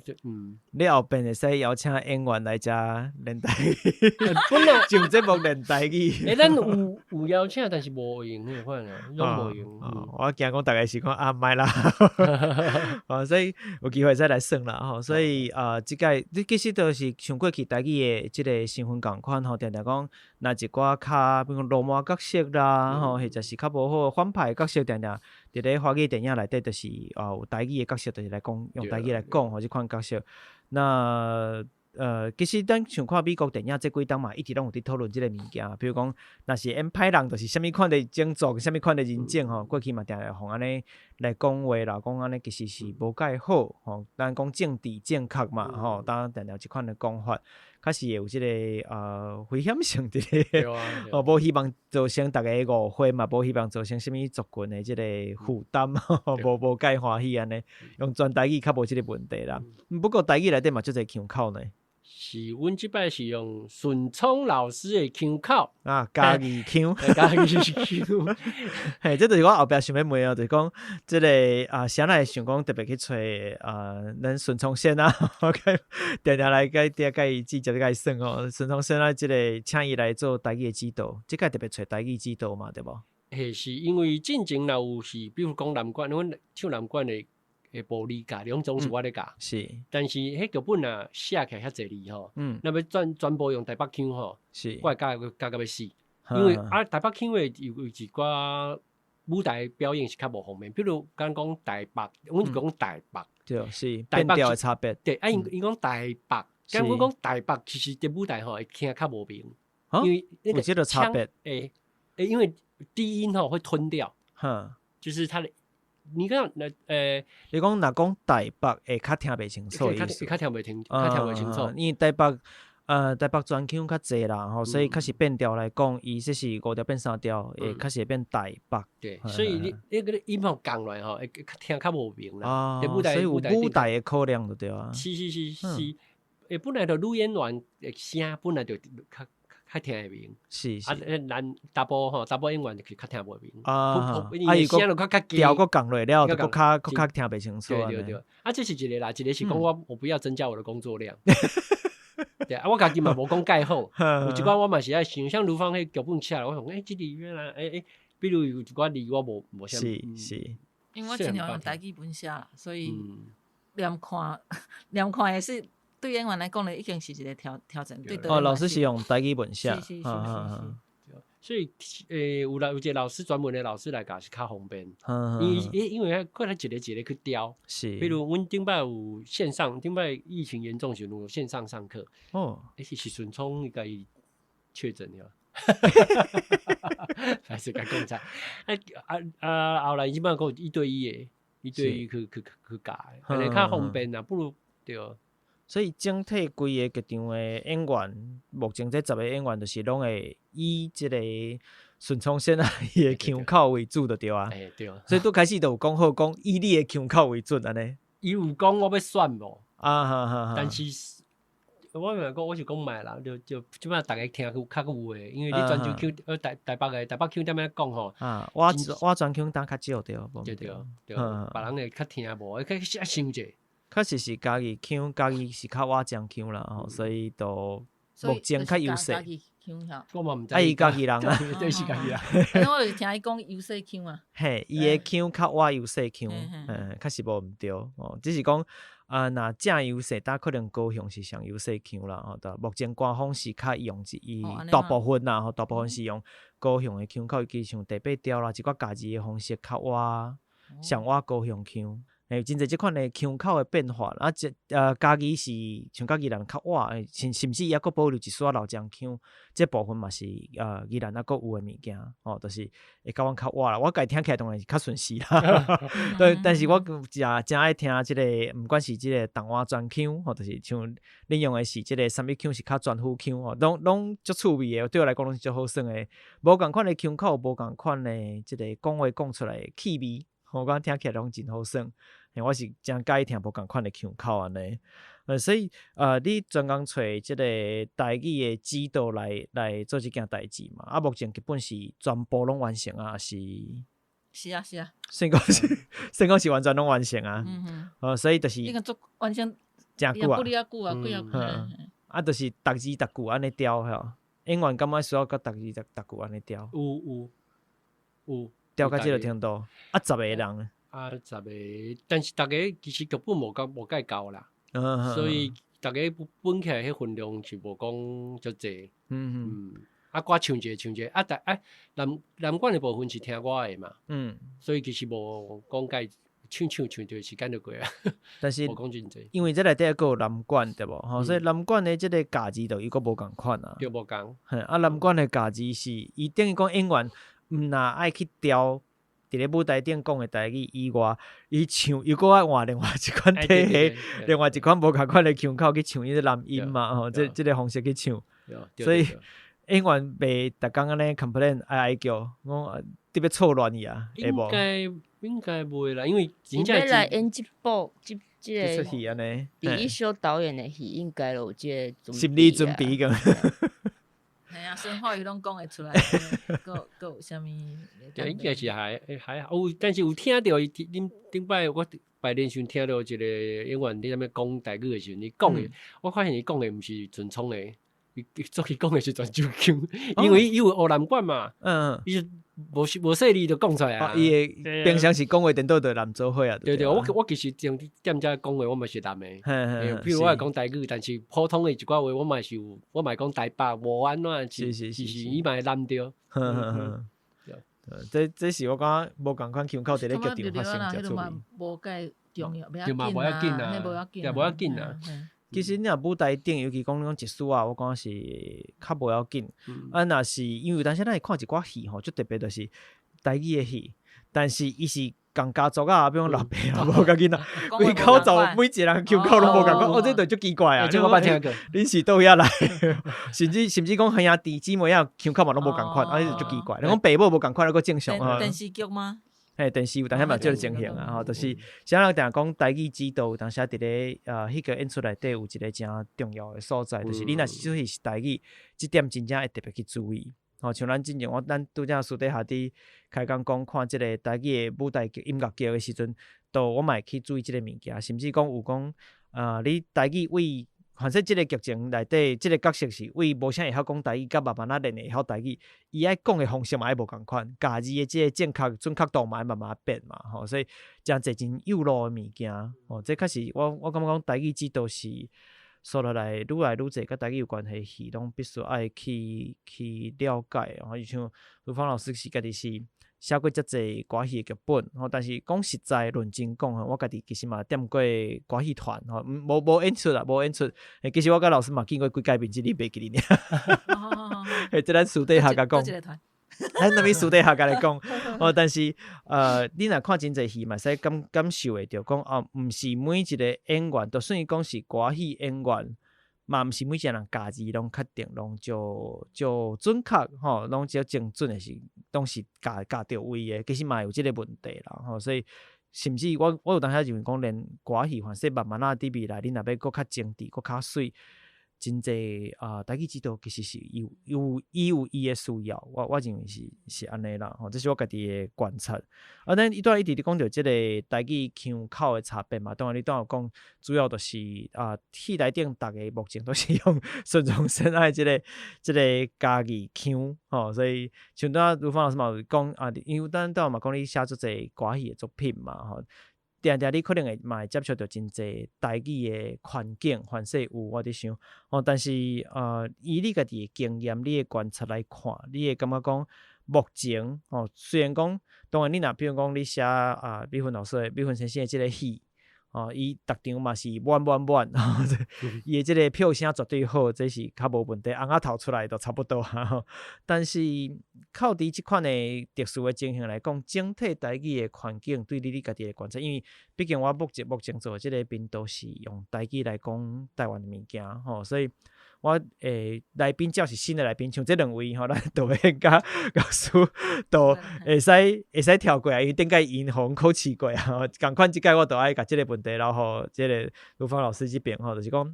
你後邊會使邀請演員來遮練台語，本來上節目練台語。咱有邀請，但是無閒彼款啊，攏無閒。我驚講逐个是講啊，莫啦，所以有機會再來算啦吼。所以啊，這屆你其實都是像過去台語的這個身份仝款吼，定定講若一寡較比如講流氓角色啦吼，或者是較無好反派角色，定定佇咧華語電影內底，就是啊有台語的角色，就是來講用台語來講吼，這款角色。那其實咱像看美國電影，這幾冬嘛，一直攏有佇討論這個物件。比如講，若是演歹人，就是啥物款的種族，啥物款的人種吼，過去嘛定會予按呢來講話啦，講按呢其實是無蓋好吼。咱講政治正確嘛吼，當定定有這款的講法，確實會有這个危險性佇咧。哦，無希望造成逐家誤會嘛，無希望造成啥物族群的這个負擔，無蓋歡喜按呢。用全台語較無這个問題啦。不過台語內底嘛足濟腔口呢。是，阮這擺是用順聰老師的腔口啊，嘉義腔，嘉義腔。嘿，這就是我後壁想欲問哦，就是講這个啊，啥人會想講特別去揣啊，咱順聰先生，OK，定定來共定共伊直接共伊算哦。順聰先生這个請伊來做台語的指導，這擺特別揣台語指導嘛，對無？嘿，是因為進前若有是，比如講南管，阮唱南管的暴力教，兩種是我咧教，但是彼劇本若寫起來遐濟字吼，若欲全部用台北腔吼，我會教甲欲死，因為啊台北腔的有一寡舞台表演是較無方便，比如敢講台北，阮是講台北，對，是變調的差別，對，啊𪜶講台北，敢阮講台北，其實佇舞台吼會聽較無明，因為那個差別，因為低音吼會吞掉，就是它的。你講那你講若講台北會較聽袂清楚，較聽袂清，較聽袂清楚。因為台北，台北專腔較濟啦，吼，所以確實變調來講，伊這是五調變三調，會確實會變台北。對，所以你你個音樂降落來吼，會聽較無明啦。所以有舞台的考量就對啊。是是是是，本來就女演員的聲本來就較較聽會明。是是。啊，男查埔吼，查埔演員就較聽無明。啊，啊，伊聲就較較調閣降落了，就閣較閣較聽袂清楚。對對對。啊，這是一個啦，一個是講我不要增加我的工作量。對啊，我家己嘛無講蓋好，有一寡我嘛是愛想，像盧芳彼劇本寫，我想這裡原來比如有一寡字我無無啥。是是。因為我盡量用台語本寫啦，所以連看連看也是對演員來講咧，已經是一個挑戰。對。哦，老師是用台語文寫。是是是是。所以，有啦，有一個老師專門的老師來教是較方便。因為佢來一個一個去雕。是。比如阮頂擺有線上，頂擺疫情嚴重時陣有線上上課。哦。是順聰伊家己確診了。還是共講出。啊，後來這擺閣有一對一的，一對一去教的，按呢較方便啦，不如對。所以整體規个劇場的演員，目前這10個演員，就是攏會以這個順聰先生伊的腔口為主，就對啊。對啊。所以拄開始就有講好，講以你的腔口為準按呢。伊有講我欲選無？啊哈哈！但是我咪講，我是講莫啦，就這擺逐家聽有較有的，因為你泉州腔，台北的台北腔踮遐講吼。啊，我泉腔當較少對。對對對，別人會較聽無，去想者。確實是家己腔，家己是較倚江腔啦，吼，所以就目前較優勢。我嘛毋知。啊，伊家己人啊，對是家己人。我就是聽伊講優勢腔啊。嘿，伊的腔較倚優勢腔，確實無毋對哦。只是講啊，若正優勢，但可能高雄是上優勢腔啦，吼。但目前官方是較用伊大部分啦，吼，大部分是用高雄的腔口，尤其像第八調啦，一寡教字的方式較倚上倚高雄腔。真濟這款的腔口的變化，啊，這家己是像家己人較倚，甚至抑閣保留一絲仔老欉腔，這部分嘛是宜蘭猶閣有的物件，吼，就是會較阮較倚啦。我家己聽起來當然是較順勢啦，對，但是我誠誠愛聽這個，毋管是這個台灣專腔，吼，就是像恁用的是這個三一腔是較泉府腔，吼，攏足趣味的，對我來講攏是足好耍的。無仝款的腔口，無仝款的這個講話講出來的氣味，我感覺聽起來攏真好耍。我是誠佮意聽無仝款的腔口按呢，所以你專工揣這個台語的指導來做這件代誌嘛？啊，目前基本是全部攏完成啊，是？是啊是啊。算講是完全攏完成啊。所以就是。已經做完成。誠久啊。久啊，幾啊。啊，就是逐字逐句按呢調吼，演員感覺需要閣逐字逐句按呢調。有。調到這個程度，啊，10個人。啊，10個，但是逐家其實劇本無蓋夠啦，所以逐家分起來彼份量是無講足濟。啊，我唱一個唱一個，啊，啊男管的部分是聽我的嘛，所以其實無講蓋唱唱唱就時間就過啊。但是無講真濟，因為這內底閣有男管對無？吼，所以男管的這個教字就又閣無仝款啊。對，無仝。嘿，啊，男管的教字是伊等於講演員毋若愛去調。佇咧舞台頂講的台語以外，伊唱又閣愛換另外一款體系，另外一款無仝款的腔口去唱伊個男音嘛，吼，這個方式去唱，所以演員袂逐工按呢 complain 哀哀叫，講特別錯亂去啊，會無？應該袂啦，因為真正來演這部這個戲按呢，李一修導演的戲應該有這個心理準備個。嘿啊，孫話伊攏講會出來，閣閣有啥物？對，應該是還好，有，但是有聽著伊頂頂擺我拜年時陣聽著一個演員佇啥物講台語的時陣，伊講的，我發現伊講的毋是順聰的，伊做伊講的是泉州腔，因為伊有學南管嘛，伊就無無細膩就講出來啊。伊的平常時講話顛倒就南做伙啊。對對，我其實踮踮遮講話，我嘛是南的。比如我會講台語，但是普通的一寡話，我嘛是有，我嘛會講台北，無按怎是是是，伊嘛會南著。這是我感覺無仝款腔口佇咧劇場發生誠趣味。無介重要，對嘛，無要緊啊，對，無要緊啊。其實你若舞台頂，尤其講講一絲仔，我感覺是較無要緊。啊，若是因為有當時咱會看一寡戲吼，足特別就是台語的戲，但是伊是仝家族啊，比如講老爸老母佮囡仔，規口就每一個人腔口攏無仝款，哦，這就足奇怪啊！這我捌聽過，恁是佗位仔來？甚至講兄弟姊妹仔腔口嘛攏無仝款，啊，這就足奇怪。你講爸母無仝款，猶閣正常啊。電視劇嗎？嘿，電視有當時嘛這個情形啊，吼，就是啥人定講台語指導，有當時佇咧彼個演出內底有一個誠重要的所在，就是你若是出戲是台語，這點真正會特別去注意。吼，像咱之前我咱拄才私底下佇開講講看這個台語的舞台劇、音樂劇的時陣，都我嘛會去注意這個物件，甚至講有講，你台語為反正這個劇情內底，這個角色是為無啥會曉講台語，佮慢慢仔練會曉台語，伊愛講的方式嘛愛無仝款，咬字的這個正確準確度嘛愛慢慢變嘛，吼，所以誠濟真幼路的物件，吼，這確實我感覺講台語指導是煞落來愈來愈濟佮台語有關係戲，攏必須愛去了解。吼，就像如芳老師是家己是寫過遮濟歌戲的劇本，吼，但是講實在論真講吼，我家己其實嘛踮過歌戲團，吼，無演出啦，無演出。其實我佮老師嘛見過幾擺面，只你袂記得爾。嘿，這咱私底下共講。咱啥物私底下共你講，哦，但是你若看真濟戲嘛，會使感受會著講哦，毋是每一個演員，就算伊講是歌戲演員，嘛毋是每一個人咬字攏確定，攏足準確，吼，攏足精準的是，攏是咬咬著位的，其實嘛有這個問題啦，吼，所以甚至我有當時認為講，連歌戲凡勢慢慢仔佇未來，你若欲閣較精緻，閣較媠。真濟啊，台語指導其實是有伊的需要，我認為是按呢啦，吼，這是我家己的觀察。啊，咱伊拄仔一直佇講著這個台語腔口的差別嘛，當然你拄仔有講，主要就是啊，戲內頂逐个目前都是用孫中山的這個家己腔，吼，所以像拄仔如芳老師嘛有講啊，因為咱拄仔嘛講你寫足濟歌戲的作品嘛，吼。定定你可能會嘛會接觸著真濟台語的環境，凡勢有我佇想，吼，但是以你家己的經驗、你的觀察來看，你會感覺講目前，吼，雖然講當然你若比如講你寫啊美芬老師的美芬先生的這個戲，吼，伊逐場嘛是滿滿滿，伊的這個票聲絕對好，這是較無問題，紅仔頭出來都差不多哈。但是靠佇這款的特殊的情形來講，整體台語的環境對你家己的觀察，因為畢竟我目前做的這個頻道是用台語來講台灣的物件吼，所以我來賓只要是新的來賓，像這兩位吼，咱導演佮老師都會使跳過來，因為頂擺𪜶予阮考試過啊，仝款這擺我都愛共這個問題留予這個如芳老師這邊吼，就是講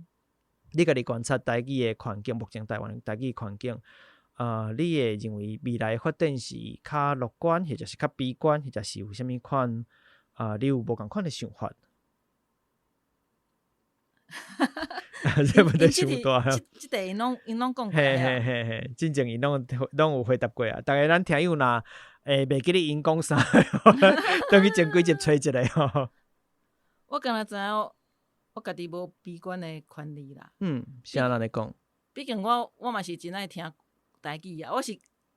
你家己觀察台語的環境，目前台灣台語環境，你會認為未來發展是較樂觀，或者是較悲觀，或者是有啥物款啊？你有無仝款的想法？這問題傷大。這題𪜶攏講過。嘿嘿嘿嘿，進前𪜶攏有回答過啊。逐家咱聽友若會袂記得𪜶講啥，轉去前幾集揣一下吼。我敢若知影，我家己無悲觀的權利啦。嗯，是按怎咧講？畢竟我嘛是真愛聽台語啊。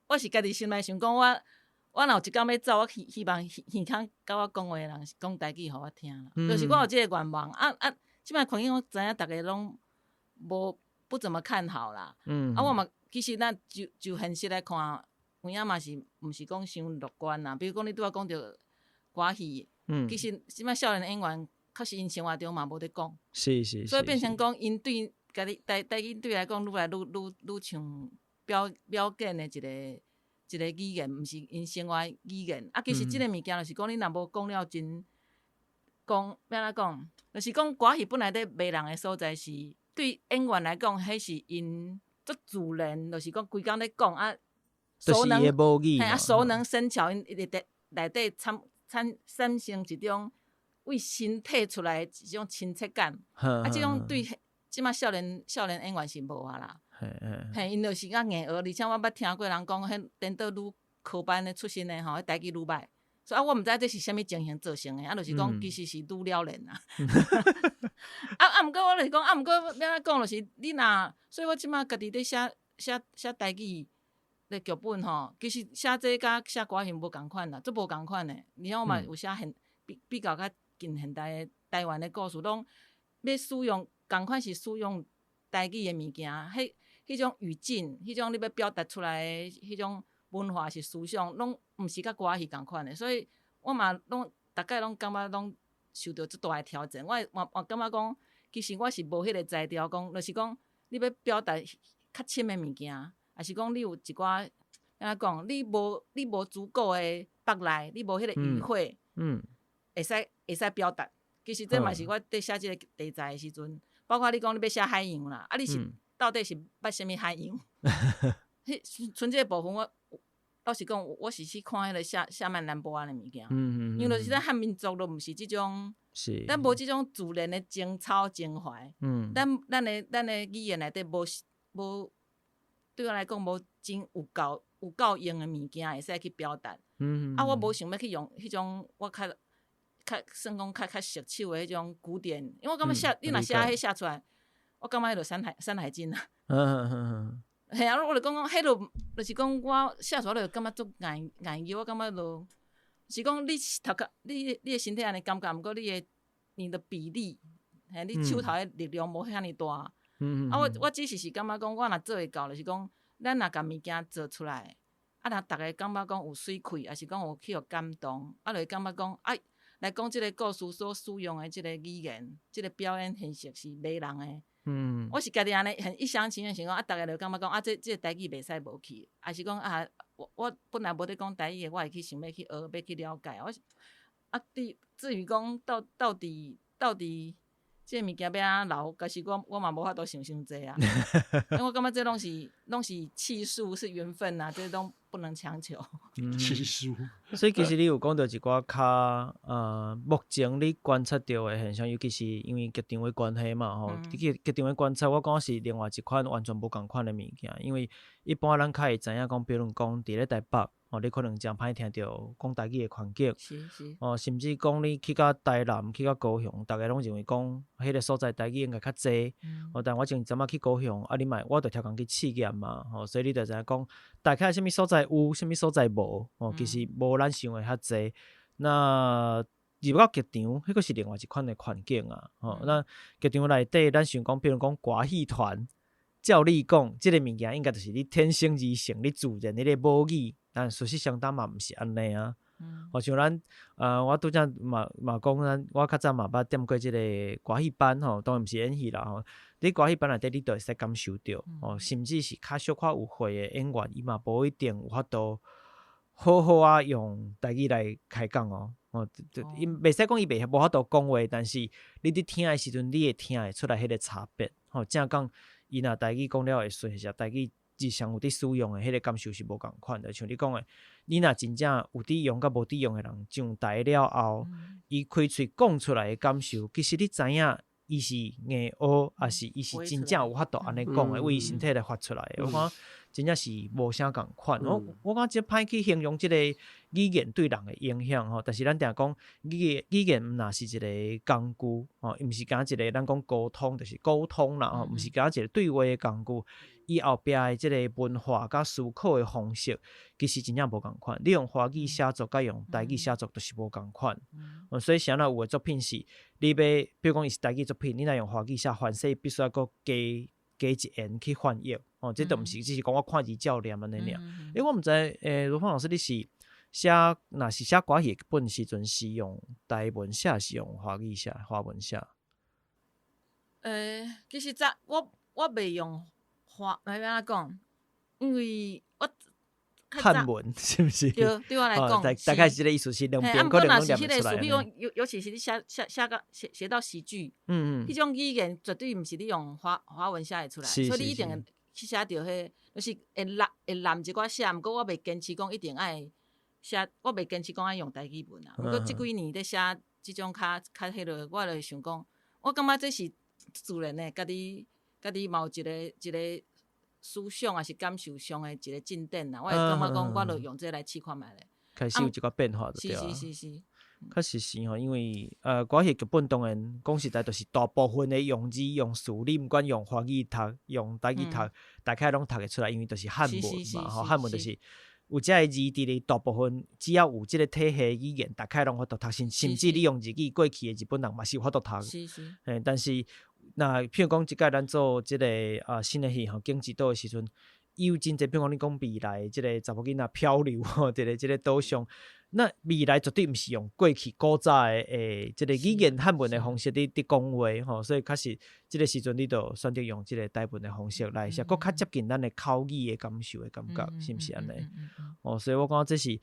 我是家己心內想講，我若有一工欲走，我希望耳空佮我講話的人是講台語予我聽啦。就是我有這個願望啊啊！這擺環境我知影，逐家攏無不怎麼看好啦。啊，我嘛其實咱就現實來看，有影嘛是毋是講傷樂觀啦。比如講，你拄仔講著歌戲，其實這擺少年演員確實𪜶生活中嘛無咧講，所以變成講𪜶對家己台語對來講，愈來愈像表演的一個語言，毋是𪜶生活語言。啊，其實這個物件就是講，你若無講了真。講欲按怎講，就是講歌戲本來咧罵人的所在是對演員來講，彼是𪜶足自然，就是講規工咧講啊，熟能嘿啊，熟能生巧，𪜶一直內底產生一種為身體出來的一種親切感。啊，這種對這擺少年演員是無啊啦。嘿，𪜶就是較硬學，而且我捌聽過人講，彼顛倒女科班的出身的吼，彼台語愈䆀。所以啊，我毋知這是啥物情形造成的，啊，就是講其實是愈了然啊。啊，毋過我就是講，啊，毋過欲按怎講，就是你若，所以我這擺家己咧寫台語的劇本吼，其實寫這佮寫歌戲無仝款啦，足無仝款的。而且我嘛有寫比較較近現代的台灣的故事，攏欲使用仝款是使用台語的物件，彼種語境，彼種你欲表達出來的彼種。文化是思想，攏毋是佮歌仔戏仝款的，所以我嘛攏逐擺攏感覺攏受著足大的挑戰。我嘛嘛感覺講，其實我是無彼個才調，講就是講你欲表達較深的物件，抑是講你有一寡按怎講，你無足夠的腹內，你無彼個語彙，會使表達。其實這嘛是我佇寫這個題材的時陣，包括你講你欲寫海洋啦，啊你是到底是捌啥物海洋？彼賰這個部分我老實講，我是去看彼個夏曼蘭波安的物件，因為就是咱漢民族都毋是這種，咱無這種自然的情操情懷，咱的語言內底無無對我來講無真有夠用的物件會使去表達。啊，我無想欲去用彼種我較算講較熟手的彼種古典，因為我感覺寫你若寫彼寫出來，我感覺彼就山海經啊。嘿啊，我就講講，彼就就是講我寫出來就感覺足硬硬語，我感覺就是講你頭殼，你的身體按呢感覺，毋過你的筆力，嘿，你手頭的力量無遐爾大。啊，我只是感覺講，我若做會到，就是講，咱若共物件做出來，啊，若逐家感覺講有媠氣，抑是講有去予感動，啊，就會感覺講，啊，來講這個故事所使用的這個語言，這個表演形式是迷人的。我是家己按呢很一廂情願想講，啊，逐家就感覺講，啊，這個台語袂使無去，抑是講啊，我本來無咧講台語的，我會去想欲去學，欲去了解。我啊，至於講到底這個物件欲按怎留，其實我嘛無法度想傷濟啊。因為我感覺這攏是氣數，是緣分啊，這攏不能強求。氣數。所以其實你有講著一寡較目前你觀察著的現象，尤其是因為劇場的關係嘛吼。劇場的觀察，我感覺是另外一款完全無仝款的物件。因為一般咱較會知影講，比如講佇咧台北，吼，你可能誠歹聽著講台語的環境。哦，甚至講你去到台南、去到高雄，逐家攏認為講，彼個所在台語應該較濟。哦，但我前陣仔去高雄，啊，你嘛我著超工去試驗嘛，吼，所以你就知影講，大概啥物所在有，啥物所在無，吼，其實無咱想的遐濟。那入到劇場，彼閣是另外一款的環境啊，吼。那劇場內底，咱想講，比如講歌戲團，照理講，這个物件應該就是你天生而成，你自然彼個母語，但事實上當嘛毋是按呢啊。吼，像咱，我拄才嘛講，咱我較早嘛捌踮過這個歌戲班吼，當然毋是演戲啦吼。佇歌戲班內底，你就會使感受著，吼，甚至是較小可有歲的演員，伊嘛無一定有法度好好仔用台語來開講哦。哦，伊袂使講伊袂無法度講話，但是你佇聽的時陣，你會聽會出來彼個差別。吼，正講伊若台語講了會順，是台語日常有佇使用的彼個感受是無仝款的。像你講的，你若真正有佇用佮無佇用的人上台了後，伊開喙講出來的感受，其實你知影伊是硬學，抑是伊是真正有法度按呢講的，為伊身體來發出來的。我感覺真正是無啥仝款。我感覺真歹去形容這個語言對人的影響吼，但是咱定講語言毋若是一個工具吼，伊毋是干焦一個咱講溝通，就是溝通啦吼，毋是干焦一個對話的工具。伊後壁的這個文化佮思考的方式，其實真正無仝款。你用華語寫作佮用台語寫作，就是無仝款。所以啥若有的作品是，你欲，比如講伊是台語作品，你若用華語寫，凡勢必須愛閣加一言去翻譯。哦，這都毋是只是講我看字照念按呢爾。欸，我毋知，羅芳老師你是寫，若是寫歌戲劇本時陣是用台文寫，是用華語寫、華文寫？其實早我袂用華，欲按怎講？因為我漢文是毋是？對，對我來講，大概是這個意思，是兩邊可能攏念會出來。比如講，尤其是你寫到喜劇，彼種語言絕對毋是你用華文寫會出來，所以你一定會去寫著彼，就是會攬一寡寫，毋過我袂堅持講一定愛寫，我袂堅持講愛用台語文啊。毋過這幾年咧寫這種較彼落，我就會想講，我感覺這是自然的，家己嘛有一個思想，抑是感受上的一個進展啦。我會感覺講，我就用這個來試看覓咧。開始有一寡變化就對啊。是是是。確實是吼，因為歌戲劇本當然講實在，就是大部分的用字用詞，你毋管用華語讀、用台語讀，大概攏讀會出來，因為就是漢文嘛，吼，漢文就是有這个字佇咧，大部分只要有這個體系語言，大概攏有法度讀，甚至你用日語過去的日本人嘛是有法度讀。但是若譬如講，這擺咱做這个新的戲吼，景之島的時陣，伊有真濟，比如講你講未來這个查某囡仔漂流吼，這个島上，那未來絕對毋是用過去古早的這个語言漢文的方式佇講話吼，所以確實這个時陣你就選擇用這个台文的方式來寫，閣較接近咱的口語的感受的感覺，是毋是按呢？哦，所以我感覺這是。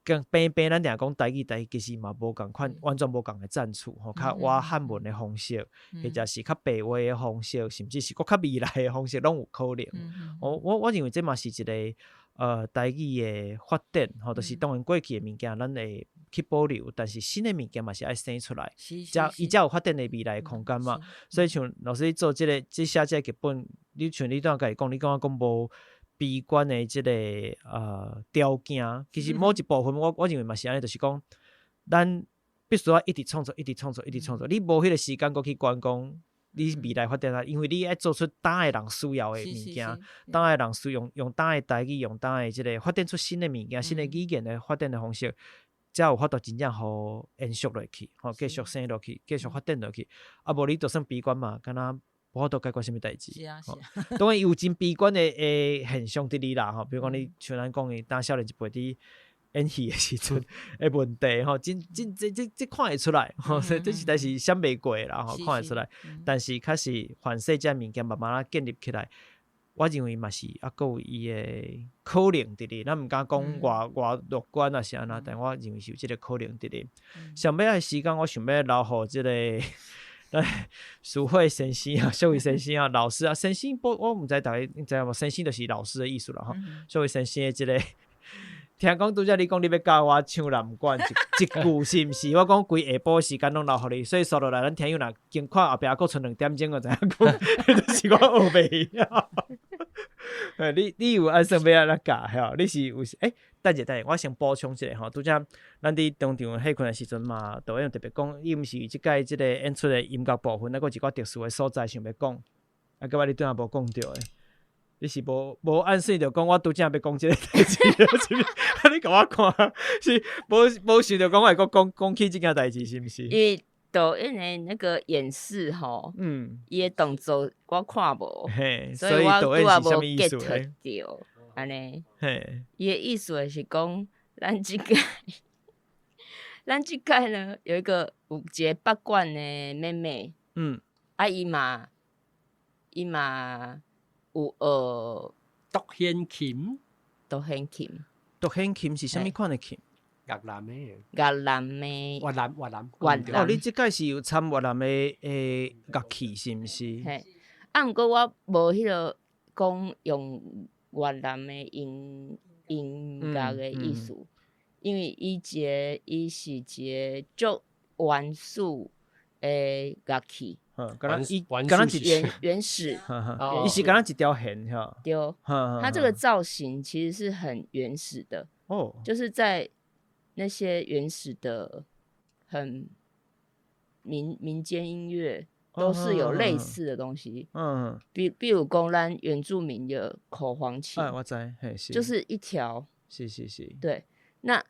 跟平平咱定講台語，台語其實嘛無仝款，完全無仝的戰處吼，較倚漢文的方式，或者是較白話的方式，甚至是閣較未來的方式，攏有可能。我認為這嘛是一個台語的發展吼，就是當然過去的物件咱會去保留，但是新的物件嘛是愛生出來，才伊才有發展的未來的空間嘛。所以像老師你做這个，這寫這个劇本，你像你拄仔家己講，你感覺講無閉關的這个條件，其實某一部分我認為嘛是按呢，就是講咱必須愛一直創作，一直創作，一直創作。你無彼个時間閣去觀講你未來發展啊，因為你愛做出當的人需要的物件，當的人需用用當的台語，用當的這个發展出新的物件，新的語言的發展的方式，才有法度真正予延續落去，吼，繼續生落去，繼續發展落去。啊，無你就算閉關嘛，敢若無法度解決啥物代誌。是啊，是啊。當然有真悲觀的現象佇裡啦，吼，比如講你像咱講的，當少年一輩佇演戲的時陣的問題，吼，真真這看會出來，吼，這實在是閃袂過啦，吼，看會出來。但是確實凡勢這物件慢慢仔建立起來，我認為嘛是猶閣有伊的可能佇裡，咱毋敢講偌偌樂觀啊是按怎，但我認為是有這个可能佇裡。上尾仔時間，我想欲留予這个淑慧先生啊，淑慧先生啊，老師啊，先生不，我毋知逐家你知影無？先生就是老師的意思啦，吼。淑慧先生的這个，聽講拄才你講你欲教我唱南管一句是毋是？我講規下晡時間攏留予你，所以紲落來，咱聽友若經看後壁閣賰2點鐘就知影講，就是我學袂曉。你有按算欲按怎教吼？你是有欸？等者等者，我先補充一下吼。拄才咱佇當場歇睏的時陣嘛，導演特別講，伊毋是這擺這个演出的音樂部分，抑閣有一寡特殊的所在想欲講，啊，結果你拄仔無講著的，你是無按算著講我拄才欲講這个代誌，是毋是？啊，你共我看，是無想著講我會閣講講起這件代誌，是毋是？因為導演的那個演示吼，伊的動作我看無，所以我拄仔無 get 著。按呢，伊的意思就是講，咱這屆呢有一個有一个北管的妹妹，啊伊嘛有學獨弦琴，獨弦琴，獨弦琴是啥物款的琴？越南的，越南的，越南越南越南。哦，你這擺是有參越南的樂器是毋是？嘿，啊，毋過我無彼个講用越南的音樂的意思，因為伊是一個足原始的樂器，敢若伊敢若一原始，伊是敢若一條弦吼。對，它這個造型其實是很原始的，哦，就是在那些原始的很民間音樂都是有類似的東西，比如講咱原住民的口簧琴，我知，是，就是一條，是是是，對，那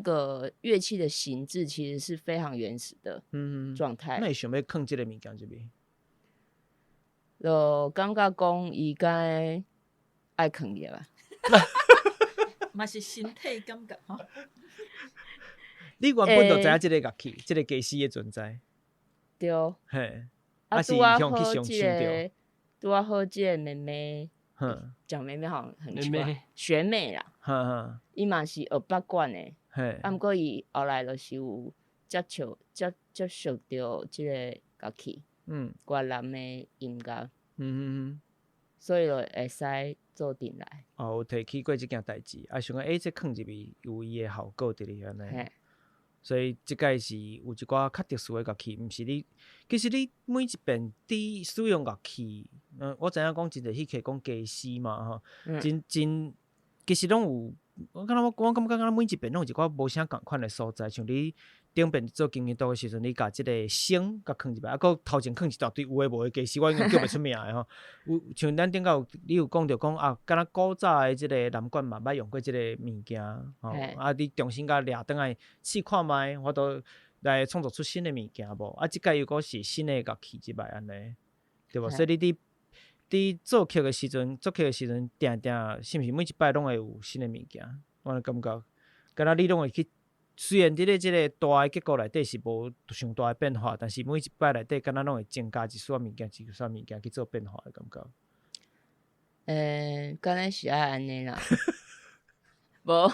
個樂器的形制其實是非常原始的狀態。那伊想欲囥這个物件入去？就感覺講伊該愛囥入來。嘛是身體感覺吼。你原本就知影這个樂器，這个家私的存在。對。嘿。啊，拄仔好這个，拄仔好這个妹妹，講妹妹好像很奇怪，學妹啦。伊嘛是學北管的。啊，毋過伊後來就是有接觸著這个樂器，越南的音樂，所以就會使做陣來。哦，有提起過這件代誌，啊，想講這囥入去有伊的效果佇裡按呢。所以這擺是有一寡較特殊的樂器，毋是你，其實你每一遍佇使用樂器，我知影講真濟戲客講家私嘛，吼，真真其實攏有，我感覺敢若每一遍攏有一寡無啥仝款的所在，像你頂遍做經營度的時陣，你共這个笙共囥入來，啊，閣頭前囥一大堆有的無的家私，我已經叫袂出名的吼。有像咱頂擺有，你有講著講啊，敢若古早的這个南管嘛捌用過這个物件，吼，啊，你重新共掠轉來試看覓，我都來創作出新的物件無？啊，這擺又閣是新的樂器入來按呢，對無？所以你佇佇做曲的時陣，作曲的時陣，定定是毋是每一擺攏會有新的物件？我感覺，敢若你攏會去，雖然佇咧這个大的結構內底是無傷大的變化，但是每一擺內底敢若攏會增加一絲仔物件，一絲仔物件去做變化的感覺。敢若是愛按呢啦，無，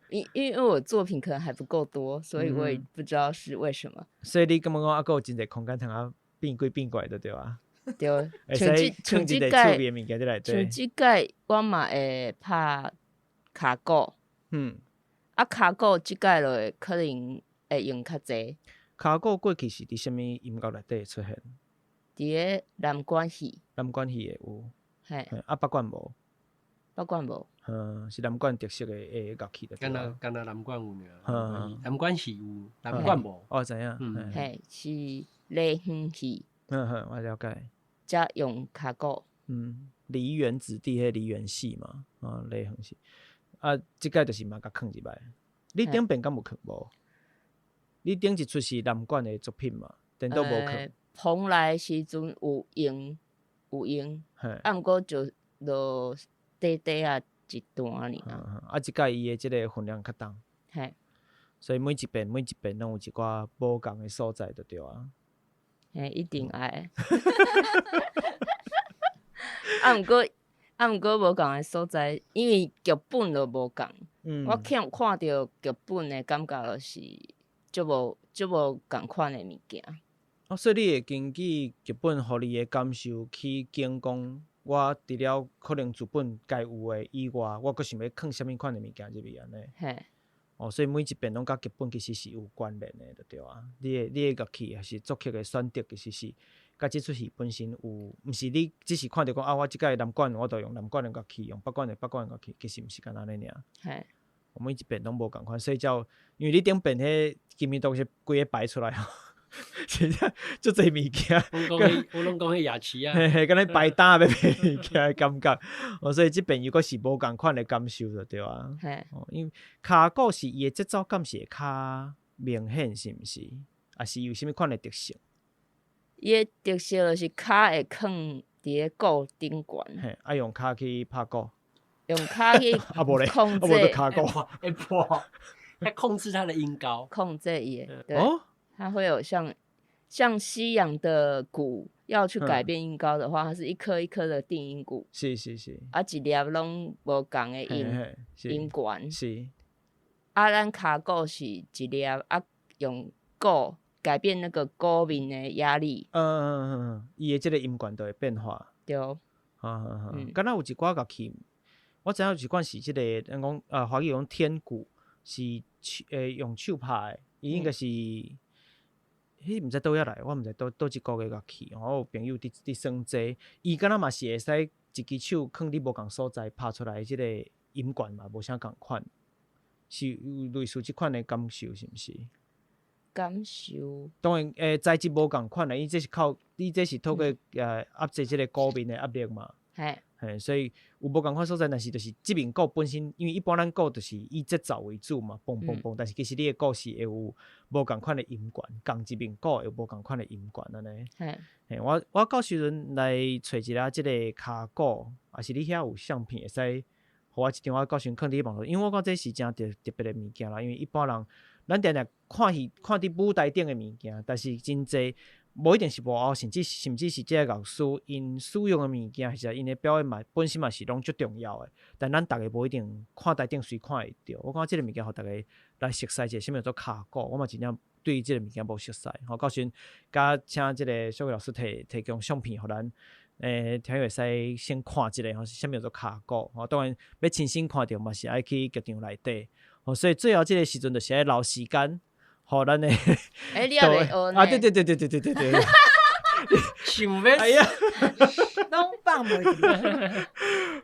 因為我作品可能還不夠多，所以我也不知道是為什麼。所以你感覺講猶閣有真濟空間通啊變鬼變怪就對啊？對，像這屆，像這屆我嘛會拍跤鼓，啊跤鼓這屆就會可能會用較濟。跤鼓過去是佇啥物音樂內底出現？佇个南管戲。南管戲會有，嘿，啊北管無？北管無。是南管特色的樂器。敢若南管有爾，南管戲有，南管無。哦，知影。嘿，是梨園戲。嗯哼，我了解。才用跤鼓。梨園子弟彼梨園戲嘛，啊，梨園戲。啊，這屆就是嘛共囥入來。你頂遍敢有囥無？你頂一齣是南管的作品嘛？顛倒無囥。蓬萊時陣有用，有用，啊，毋過就落短短啊一段爾。啊，這屆伊的這个分量較重。嘿。所以每一遍每一遍攏有一寡無仝的所在，就對啊。嘿，一定愛。啊，毋過無仝的所在，因為劇本就無仝。我看著劇本的感覺就是足無仝款的物件。哦，所以你會根據劇本予你的感受去揀講，我除了可能劇本該有的以外，我閣想欲囥啥物款的物件入去按呢？嘿。哦，所以每一遍攏佮劇本其實是有關聯的，就對啊。你的樂器抑是作曲的選擇，其實是佮這齣戲本身有，毋是你只是看著講啊，我這擺南管我就用南管的樂器，用北管的北管的樂器，其實毋是干焦按呢爾。嘿。我每一遍攏無仝款，所以才有，因為你頂遍彼金魚都是規个擺出來吼。真正足濟物件，我攏講彼夜市啊，嘿嘿，敢若擺擔欲賣物件的感覺。哦，所以這遍又閣是無仝款的感受就對啊。哦，因為跤鼓是伊的節奏感是會較明顯，是毋是？抑是有啥物款的特色？伊的特色就是跤會囥佇个鼓頂懸。嘿，啊用跤去拍鼓。用跤去控制。啊無咧，啊無就跤鼓。會破，來控制它的音高。控制伊的，對。它會有像西洋的鼓，要去改變音高的話，它是一顆一顆的定音鼓。啊，一粒攏無仝的音懸。啊，咱跤鼓是一粒啊，用鼓改變那個鼓面的壓力。伊的這个音懸就會變化。對。敢若有一寡樂器，我知影有一款是這个，咱講啊，華語講天鼓是手用手拍的，伊應該是。彼毋知佗位來，我毋知佗一國的樂器。我有朋友佇耍這個，伊敢若嘛是會使一支手囥佇無仝所在，拍出來這个音懸嘛無啥仝款，是有類似這款的感受，是毋是？感受。當然，材質無仝款啦，伊這是靠，伊這是透過壓制這个鼓面的壓力嘛。嘿。嘿，所以有無仝款所在，但是就是這面鼓本身，因為一般咱鼓就是以節奏為主嘛，嘣嘣嘣。但是其實你的鼓是會有無仝款的音懸，仝一面鼓會有無仝款的音懸按呢。嘿，我到時陣來揣一下這个跤鼓，抑是你遐有相片會使，予我一張，我到時陣囥佇網路，因為我感覺這是誠特別的物件啦。因為一般人，咱定定看戲看佇舞台頂的物件，但是真濟。無一定是幕後，甚至是這个樂師𪜶使用的物件，其實𪜶的表演嘛，本身嘛是攏足重要的。但咱逐家無一定看台頂隨看會著。我感覺這个物件，予逐家來熟悉一下，啥物叫做跤鼓，我嘛真正對這个物件無熟悉。吼，到時陣佮請這个小慧老師提供相片，予咱聽友會使先看一下吼，是啥物叫做跤鼓。吼，當然欲親身看著嘛是愛去劇場內底。吼，所以最後這个時陣就是愛留時間。予咱的，欸，你猶未學呢？啊，對對對對對對對對，想欲，哎呀，攏放袂記。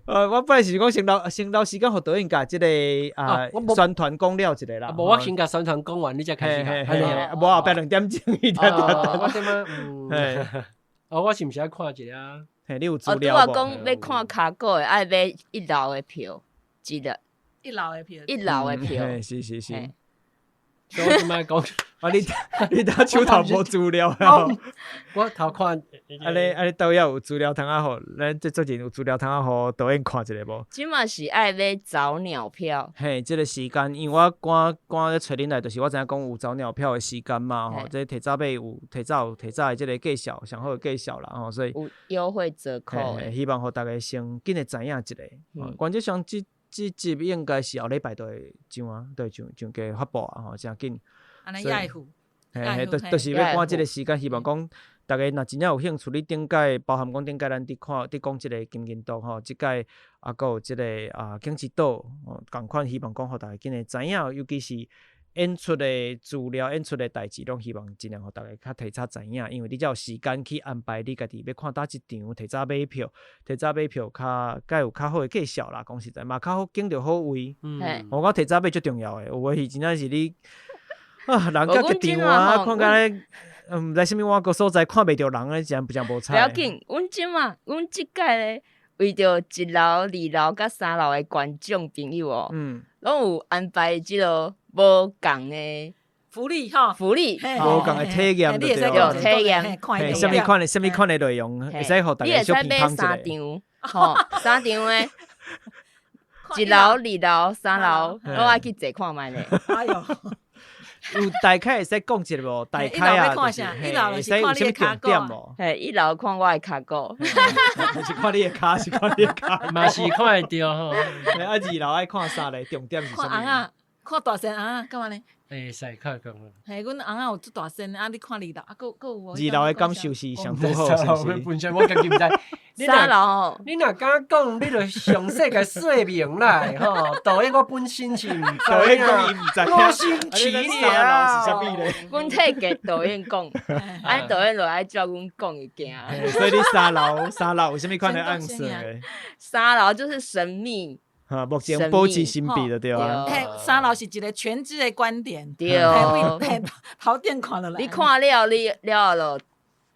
我本來是講先留時間，予導演共這个啊宣傳講了一下啦。無，我先共宣傳講完，你才開始講。無後壁兩點鐘，你聽聽。我這擺，哦，我是毋是愛看一下？嘿，你有資料無？哦，拄仔講欲看跤鼓的，愛買一樓的票，一個一樓的票，一樓的票，是是是。所以我這擺講，啊你你手头無資料啊？我頭看，啊你導演有資料通啊？予咱這最近有資料通啊？予導演看一下無？這馬是愛買早鳥票。嘿，這個時間，因為我趕趕咧揣恁來，就是我知影講有早鳥票的時間嘛，吼，這提早買有提早有提早的這個介紹，上好的介紹啦，吼，所以有優惠折扣。希望予大家先緊會知影一下。原則上這這集應該是後禮拜就會上啊，就會上上架發布啊，吼，誠緊。按呢也會赴。嘿嘿，就是欲趕這個時間，希望講逐家若真正有興趣，你頂擺包含講頂擺咱佇看佇講這個金銀島吼，這擺啊閣有這個啊景之島，仝款希望講予逐家緊會知影，尤其是演出的資料、演出的代誌，攏希望盡量予逐家較提早知影，因為你才有時間去安排你家己欲看佗一場，提早買票，提早買票較較有較好的介紹啦。講實在嘛，較好揀著好位。我感覺提早買足重要的，有的是真正是你。啊，人甲劇場啊，看甲咧，毋知啥物碗糕所在，看袂著人咧，真真無彩。不要緊，阮這馬，阮這屆咧，為著一樓、二樓佮三樓的觀眾朋友哦，攏有安排這個無仝的福利吼，福利，無仝的體驗，對體驗，啥物款的，啥物款的內容，會使予大家小評判一下。三場，吼，三場的，一樓、二樓、三樓，攏愛去坐看覓咧。哎喲。有大概會使講一下無？大概啊，就是會使有啥物重點無？嘿，一樓看我的跤骨，是看你的跤，是看你的跤，嘛是看會著吼。啊，二樓愛看啥咧？重點是啥物？看尪仔，看大仙尪仔，幹嘛呢？會使看講。嘿，阮尪仔有足大仙，啊，你看二樓，啊，閣閣有無？二樓的感受是上拄好，是毋是？本身我家己毋知。三樓，你若敢講，你就詳細共說明來吼。導演我本身是毋知，導演講伊毋知，我先起三樓是啥物咧？阮替給導演講，啊，導演就愛照阮講的行。所以你三樓，三樓有啥物款的暗示？三樓就是神秘。哈，目前保持神秘就對啊。嘿，三樓是一個全知的觀點。對。頭頂看落來。你看了，你了後就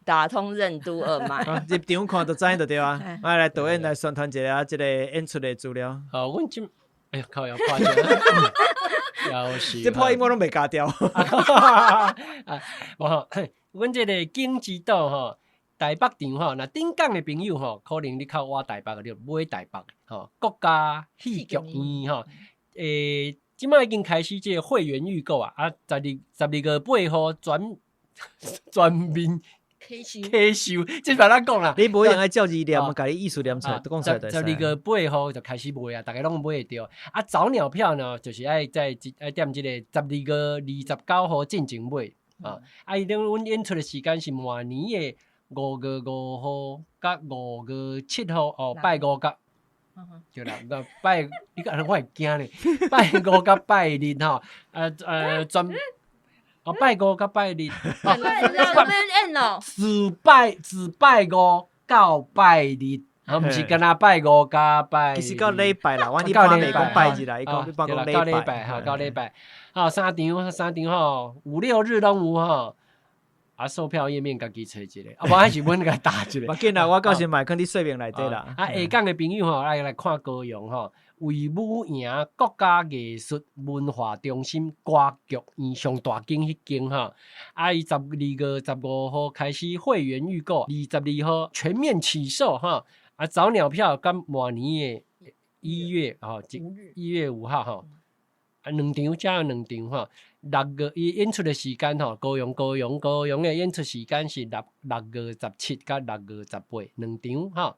打通任督二脈。入場看就知就對啊。啊，來導演來宣傳一下這個演出的資料。好，阮這，哎呀，靠，要破音。要死。這破音我攏袂加掉。啊，無吼，阮這個景之島吼。台北場吼，若頂港的朋友吼，可能你較倚台北的，你就買台北吼，國家戲劇院吼，這擺已經開始這個會員預購啊，啊，12月8號全全面開售，開售，這是按怎講啦？你無一定愛照字念，共你意思念出來，都講出來就12月8號就開始賣啊，逐家攏買會著。啊，早鳥票呢，就是愛在愛踮這個12月29號進前買啊。啊，伊等阮演出的時間是明年的5月5號佮5月7號哦，拜五佮，對啦，拜你講我會驚咧，拜五佮拜日吼，全哦拜五佮拜日，只拜五到拜日，啊，毋是干焦拜五佮拜，其實到禮拜啦，我一般袂講拜日啦，伊講一般講禮拜，吼，到禮拜，吼，三場三場吼，五六日攏有吼。啊，售票頁面家己揣一下，啊，無還是阮共打一下。無緊啦，我到時嘛會囥佇說明內底啦。啊，下港的朋友吼，愛來看高雄吼，衛武營國家藝術文化中心歌劇院上大間彼間吼，啊，伊12月15號開始會員預購，22號全面起售吼。啊，早鳥票佮明年的一月吼，1月5號吼，啊，兩場才有兩場吼。六月伊演出的時間吼，高雄的演出時間是6月17佮6月18兩場吼。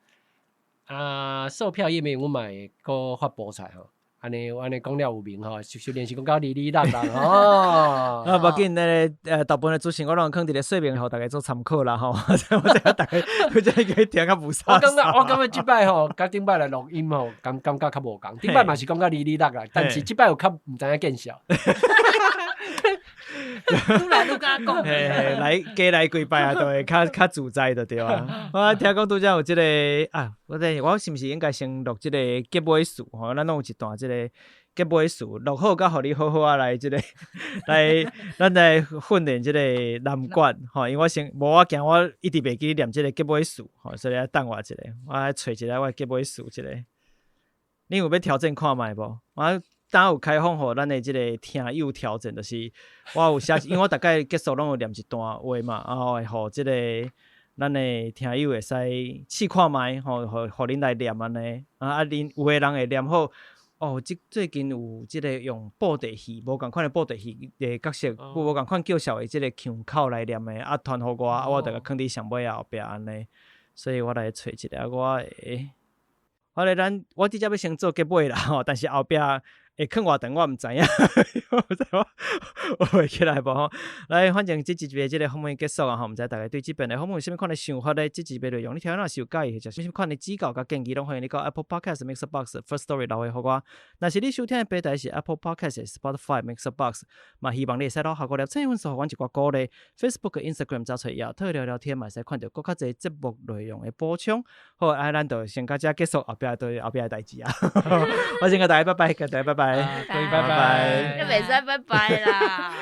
啊，售票頁面阮嘛會閣發布出來吼。按呢按呢講了有名吼，就連是講到2266吼。啊，無要緊，那個大部分的資訊我攏囥佇咧說明，予大家做參考啦吼。我知影大家，我這個聽較無啥。我感覺這擺吼，佮頂擺來錄音吼，感覺較無仝。頂擺嘛是講甲哩哩啦啦，但是這擺有較毋知影見笑。愈來愈敢講，來加來幾擺啊，就會較較自在就對啊。我聽講拄才有這個啊，我等我是毋是應該先錄這個結尾詞吼？咱攏有一段這個結尾詞，錄好佮予你好好啊來這個來，咱來訓練這個南管吼。因為我先無我驚我一直袂記念這個結尾詞吼，所以愛等我一下，我愛揣一下我結尾詞一下。你有欲挑戰看覓無？我當有開放予咱的這个聽友調整，就是我有寫，因為我逐擺結束攏有念一段話嘛，啊，會予這个咱的聽友會使試看覓，吼，予恁來念按呢。啊，恁有的人會念好。哦，這最近有這个用布袋戲，無仝款的布袋戲的角色，無仝款叫囂的這个腔口來念的，啊，傳予我，啊，我就共囥佇上尾仔後壁按呢。所以我來揣一下我的。好咧，咱我直接欲先做結尾啦吼，但是後壁會囥偌長我毋知影，我毋知我學會起來無吼。來，反正這一集這个訪問結束啊吼，毋知大家對這遍的訪問有啥物款的想法咧？這一集內容你聽了若是有佮意，或者啥物款的指教佮建議，攏歡迎你到 Apple Podcast、MixerBox、Firstory 留言予我。若是你收聽的平台是 Apple Podcast、Spotify、MixerBox，嘛希望你會使留下五粒星，予阮一寡鼓勵。Facebook、Instagram 查揣亞特聊聊天，嘛會使看著閣較濟節目內容的補充。好，啊，咱就先到這結束，後壁對後壁的代誌啊。我先共大家拜拜，共大家拜拜，各位拜拜，你袂使拜拜啦。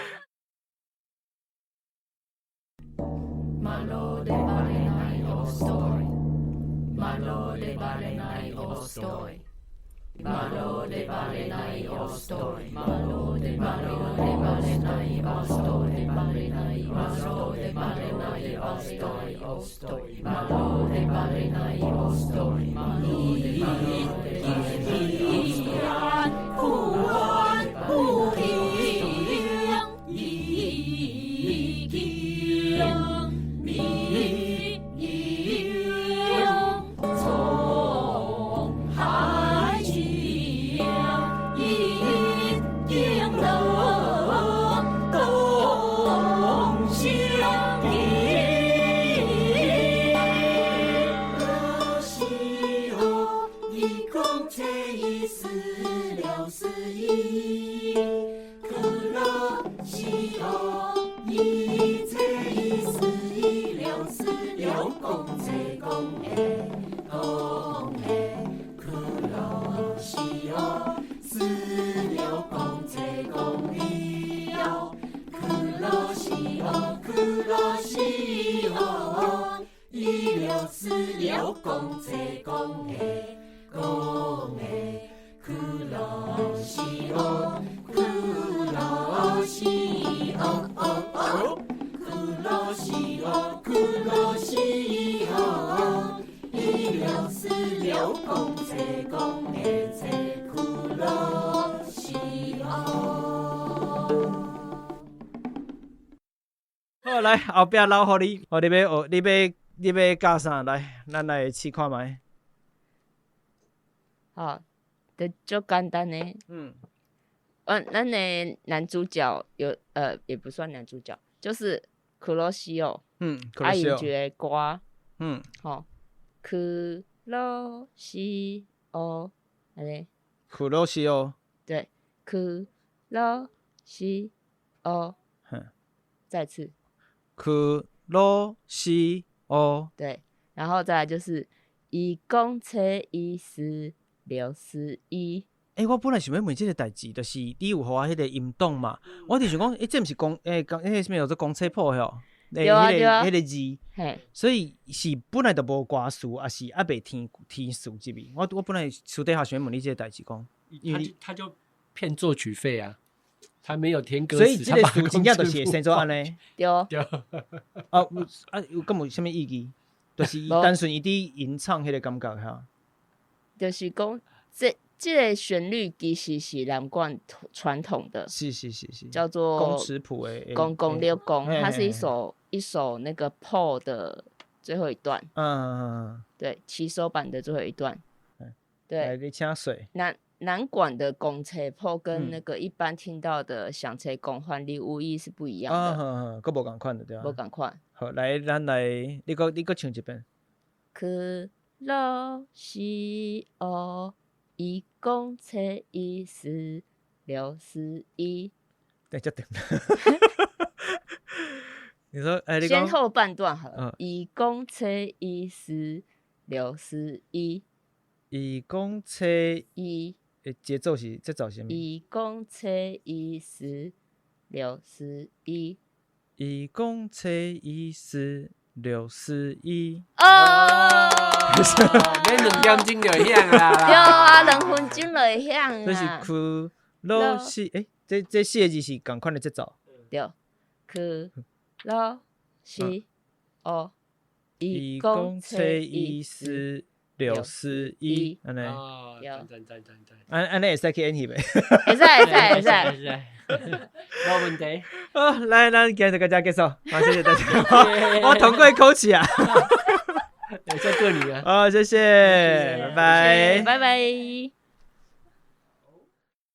好，來後壁留予你，哦，你欲學，你欲你欲教啥？來，咱來試看覓。好，就足簡單的。咱的男主角有，也不算男主角，就是克羅西奧。啊，伊有一个歌。吼，克羅西奧，按呢。克羅西奧。對，克羅西奧。再次。克羅西奧。對，然後再來就是一公車一四六四一。欸，我本來想欲問這个代誌，就是你有予我彼个音檔嘛？我就想講，欸，這毋是公，欸，講彼个啥物叫做公車譜吼？對啊，對啊。彼个字，所以是本來就無歌詞，抑是猶未填填詞入去？我本來私底下想欲問你這个代誌，講，因為他就騙作曲費啊，他沒有填歌詞，所以這个詞真正就是會生做按呢。對。對。啊，啊，有敢有啥物意義？就是單純伊佇吟唱彼个感覺哈。就是講這個旋律其實是南管傳統的，是是是是，叫做工尺譜的，公公六公，它是一首一首那個譜的最後一段，對，起手版的最後一段，對，來，你請說。南管的公車譜跟那個一般聽到的響車公換力無疑是不一樣的，閣無仝款的對吧？無仝款。好，來，咱來，你閣唱一遍。克羅西奧。一公車一四六四一，對，這對。你說，欸，你先後半段好了。一公車一四六四一，一公車一，節奏是節奏是啥物？一公車一四六四一，一公車一四六四一。哦，免兩點鐘就會響啦。對啊，2分鐘就會響啊。這是克囉四，欸，這四个字是仝款的節奏。對，去囉四烏，一公車一四六四一，按呢。哦，讚讚讚讚。按呢會使去演戲袂？會使會使會使。無問題。好，來，咱今日就到這結束，好，謝謝大家。我通過口試啊。會使過年啊。好，謝謝，拜拜，拜拜。